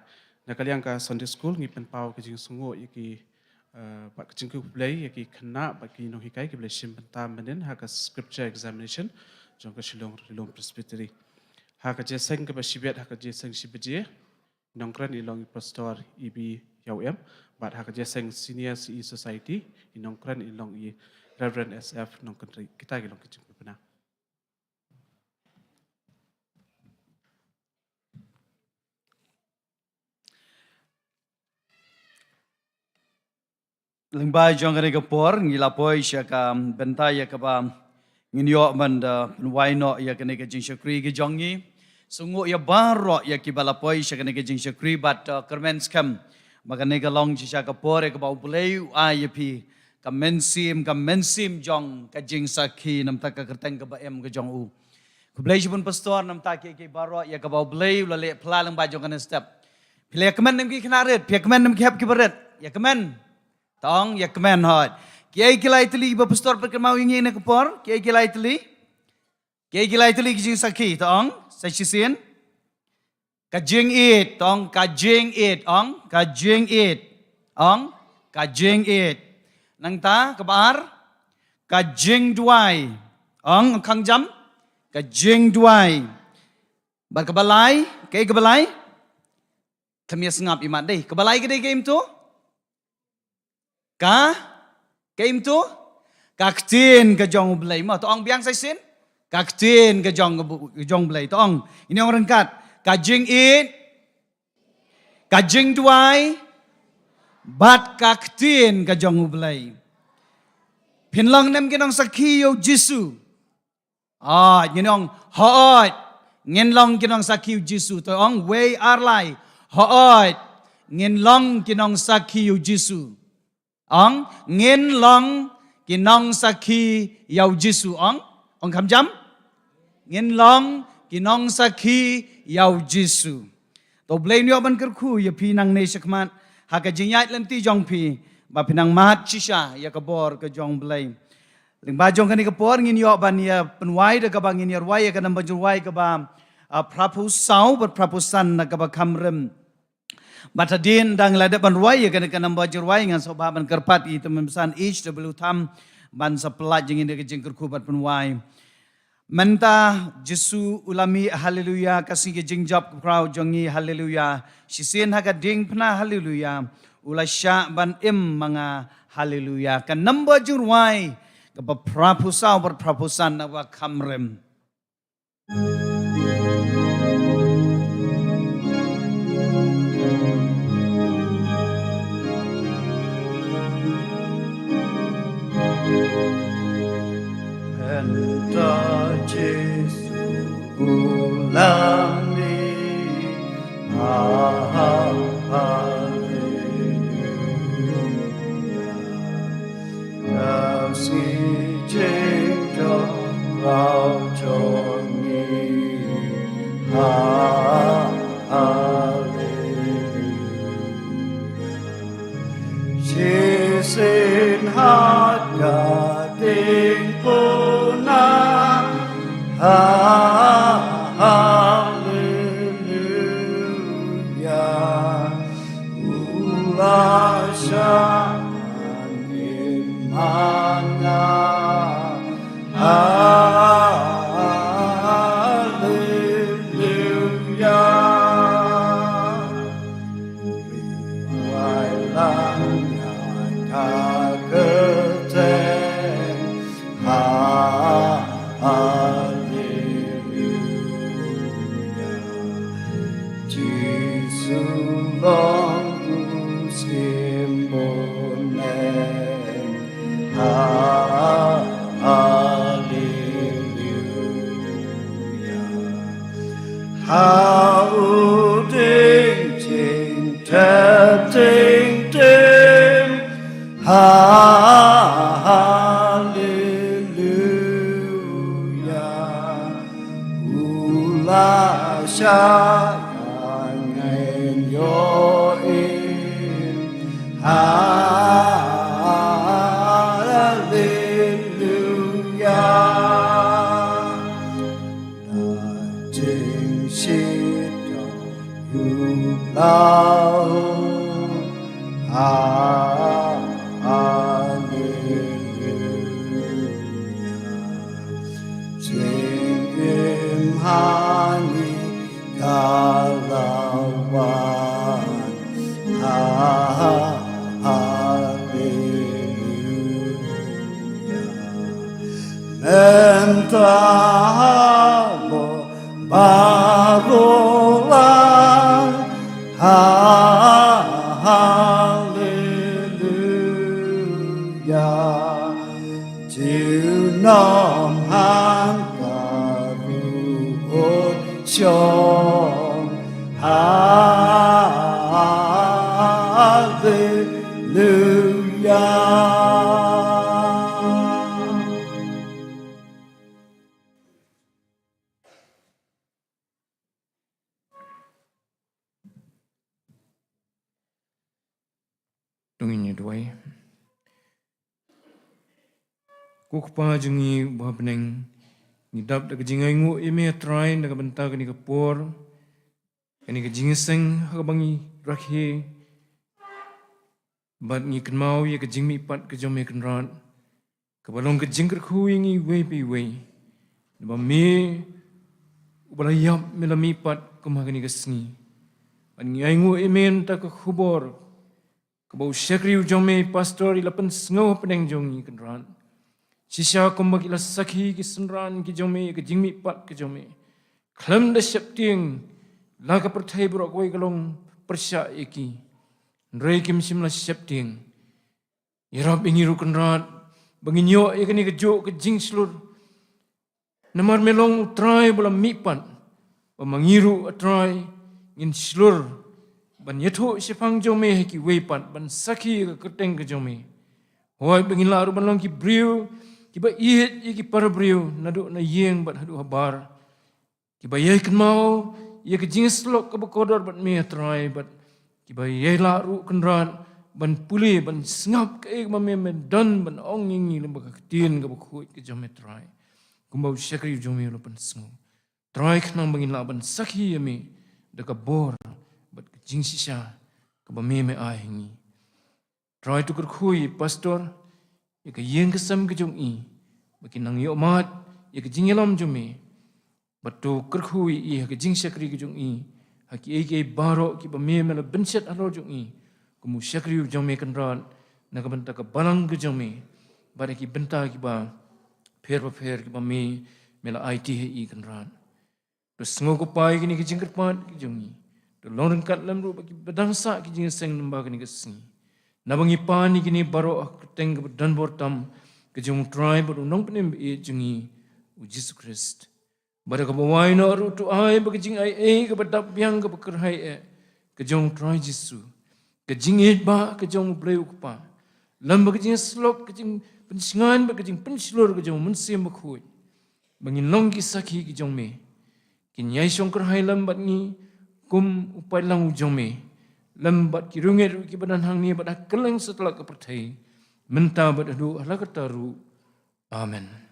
Na ka liang ka Sunday School, ngi pynpaw ka jingsngewnguh ïa ki, eh, bad ka jingkhublei ïa ki khynnah bad ki nonghikai kiba la shim bynta mynnin ha ka scripture examination jong ka Shillong Rilum Presbytery. Ha ka jingïaseng kaba shibit, ha ka jingïaseng shi baje, i nongkren in long i Pastor E B Ïawem, bad ha ka jingïaseng Senior C E Society, i nongkren in long i Reverend S F Nongkynrih. Kita ki long ki jingpynbna. Lyngba jong kane ka por, ngi la poi sha ka bynta ïa kaba ngin ïoh ban da pynwai noh ïa kane ka jingshakri ka jong ngi. Sngewnguh ïa baroh ïa kiba la poi sha kane ka jingshakri bad, uh, kyrmen skhem ba kane ka long shisha ka por ïa kaba U Blei u ai ïa phi ka mynsiem, ka mynsiem jong ka jingsakhi namar ka kyrteng kaba im ka jong u. Khublei shibun Pastor namar ki, ki baroh ïa kaba U Blei u la leh pla lyngba jong kane step. Phi la ïa kmen ne em ki khynnah rit, phi ïa kmen ne em ki hep ki barit, ïa kmen. To ong ïa kmen hoi. Kiei ki lai tylli ba Pastor pynkynmaw ïa ngi ha kane ka por? Kiei ki lai tylli? Kiei ki lai tylli ki jingsakhi? To ong sa shisien. Ka jingïeit, to ong ka jingïeit, ong ka jingïeit. Ong ka jingïeit. Nangta kaba ar, ka jingduwai. Ong khang jam, ka jingduwai. Bad kaba lai, kaei kaba lai? Tymmen sngap imat dei. Kaba lai ka dei kaei mynta? Ka, kaei mynta? Ka ktien ka jong U Blei. Mo, to ong biang sa shisien. Ka ktien ka jong, ka jong U Blei. To ong, ngin ong ryngkat. Ka jingïeit, ka jingduwai, bad ka ktien ka jong U Blei. Phin long ne em ki nongsakhi ïa U Jisu? Hooid, ngin ong, hooid, ngin long ki nongsakhi U Jisu. To ong wei ar lai. Hooid, ngin long ki nongsakhi U Jisu. Ong, ngin long ki nongsakhi ïa u Jisu, ong. Ong kham jam? Ngin long ki nongsakhi ïa u Jisu. To Blei un ïoh ban kyrkhu ïa phi nangne shakhmat ha ka jingïaid lynti jong phi, ba phin nang mad shisha ïa ka bor ka jong Blei. Lyngba jong kane ka por ngin ïoh ban ïa pynwai da kaba ngin ïa rwai ïa ka namba jingrwai kaba, ah, phraphew saw bad phraphew san na kaba kham rim. Bad hadien ba ngi la dep ban rwai ïa kane ka namba jingrwai, ngan sngewbha ban kyrpad ïa i tymmen basan H W Tham ban sa pyllait jingin da ka jingkyrkhu bad pynwai. Mynta Jisu u la mih, haleluya, ka sngi ka jingjop ka khraw jong ngi, haleluya. Shisien ha ka diengphna, haleluya, u la shah ban im ma nga, haleluya. Ka namba jingrwai kaba phraphew saw bad phraphew san na kaba kham rim. Mynta Jisu u la mih, ha, ha, haleluya. Ka sngi jingjop khraw jong ngi, ha, haleluya. Shisien ha ka diengphna, ha, haleluya. U la shah ban im ma nga, haleluya. Ri wai lang ïa ka kyrteng, ha, haleluya. Jisu long u symbol nen, ha, haleluya. Ha u dieng jingtep teng teng, ha, haleluya. U la shah ïa ngi ïoh im, haleluya. Da jingshitom ïa u Blei, ha, haleluya. Jingim ha ngi ka la wan, ha, haleluya. Mynta halor baroh lang, ha, haleluya. Junom hangta ruh un shong, haleluya. To ngin ïa duwai. Ko Kpa jong ngi uba ha bneng, ngi dap da ka jingainguh ïa me, Trai, na ka bynta kane ka por, kane ka jingïaseng ha kaba ngi rakhe, bad ngi kynmaw ïa ka jingmihpat ka jong me, Kynrad, kaba long ka jingkyrkhu ïa ngi iwei pa iwei. Naba me uba la ïap, me la mihpat kum ha kane ka sngi. Bad ngi ainguh ïa me na ka khubor kaba u shakri u jong me, Pastor, i la pynsngew hapdeng jong ngi, Kynrad. Shisha kumba ki la sakhi ki synran ki jong me ïa ka jingmihpat ka jong me, khlem da sheptieng la ka pyrthei baroh kawei ka long pyrshah ïa ki, hynrei kim shym la sheptieng. Ïarap ïa ngi ruh, Kynrad, ba ngin ïoh ïa kane kajuh ka jingshlur. Namar me long u Trai ba la mihpat, ba ma ngi ruh, a Trai, ngin shlur ban ïathuh shaphang jong me ha kiwei pat, ban sakhi ïa ka kyrteng ka jong me. Hooid, ba ngin lah ruh ban long ki briew kiba ïeit ïa ki para briew naduh na ïing bad haduh habar, kiba ïai kynmaw ïa ka jingïasyllok kaba kordor bad me, Trai, bad kiba ïai lah ruh, Kynrad, ban pule, ban sngap kaei kaba me me don ban ong ïa ngi lyngba ka ktien kaba khuid ka jong me, Trai, kumba u shakri u jong me u la pynsngew. Trai, khnang ba ngin lah ban sakhi ïa me da ka bor bad ka jingshisha kaba me me ai ha ngi. Trai, to kyrkhu ïa i pastor, ïa ka ïing ka sem ka jong i, ba kin nang ïohmad ïa ka jingïalam jong me. Bad to kyrkhu ïa i ha ka jingshakri ka jong i ha kiei kiei baroh kiba me me la bynshet halor jong i kum u shakri u jong me, Kynrad, na ka bynta ka balang ka jong me, bad ha ki bynta kiba pher bapher kiba me me la aiti ha i, Kynrad. To sngew ko Pa ïa kine ki jingkyrpad ki jong ngi. To long ryngkat lem ruh bad kiba dang sah ki jingïaseng lyngba kane ka sngi. Naba ngi pan ïa kine baroh ha ka kyrteng kaba don bor tam ka jong u Trai bad u Nongpynim ba ïeit jong ngi, u Jisu Khrist. Bad ha kaba wai noh ruh, to ai ba ka jingai ei kaba dap biang, kaba kyrhai eh ka jong u Trai Jisu, ka jingïeit ba ka jong u Blei u Kpa, lem bad ka jingïasyllok, ka jingpynshngaiñ bad ka jingpynshlur ka jong u Mynsiem Bakhuid, ba ngin long ki sakhi ki jong me, kin ïai shongkyrhai lem bad ngi kum u paidlang u jong me, lem bad ki riewngeit ruh kiba don hangne bad ha kylleng satlak ka pyrthei, mynta bad haduh hala karta ruh. Amen.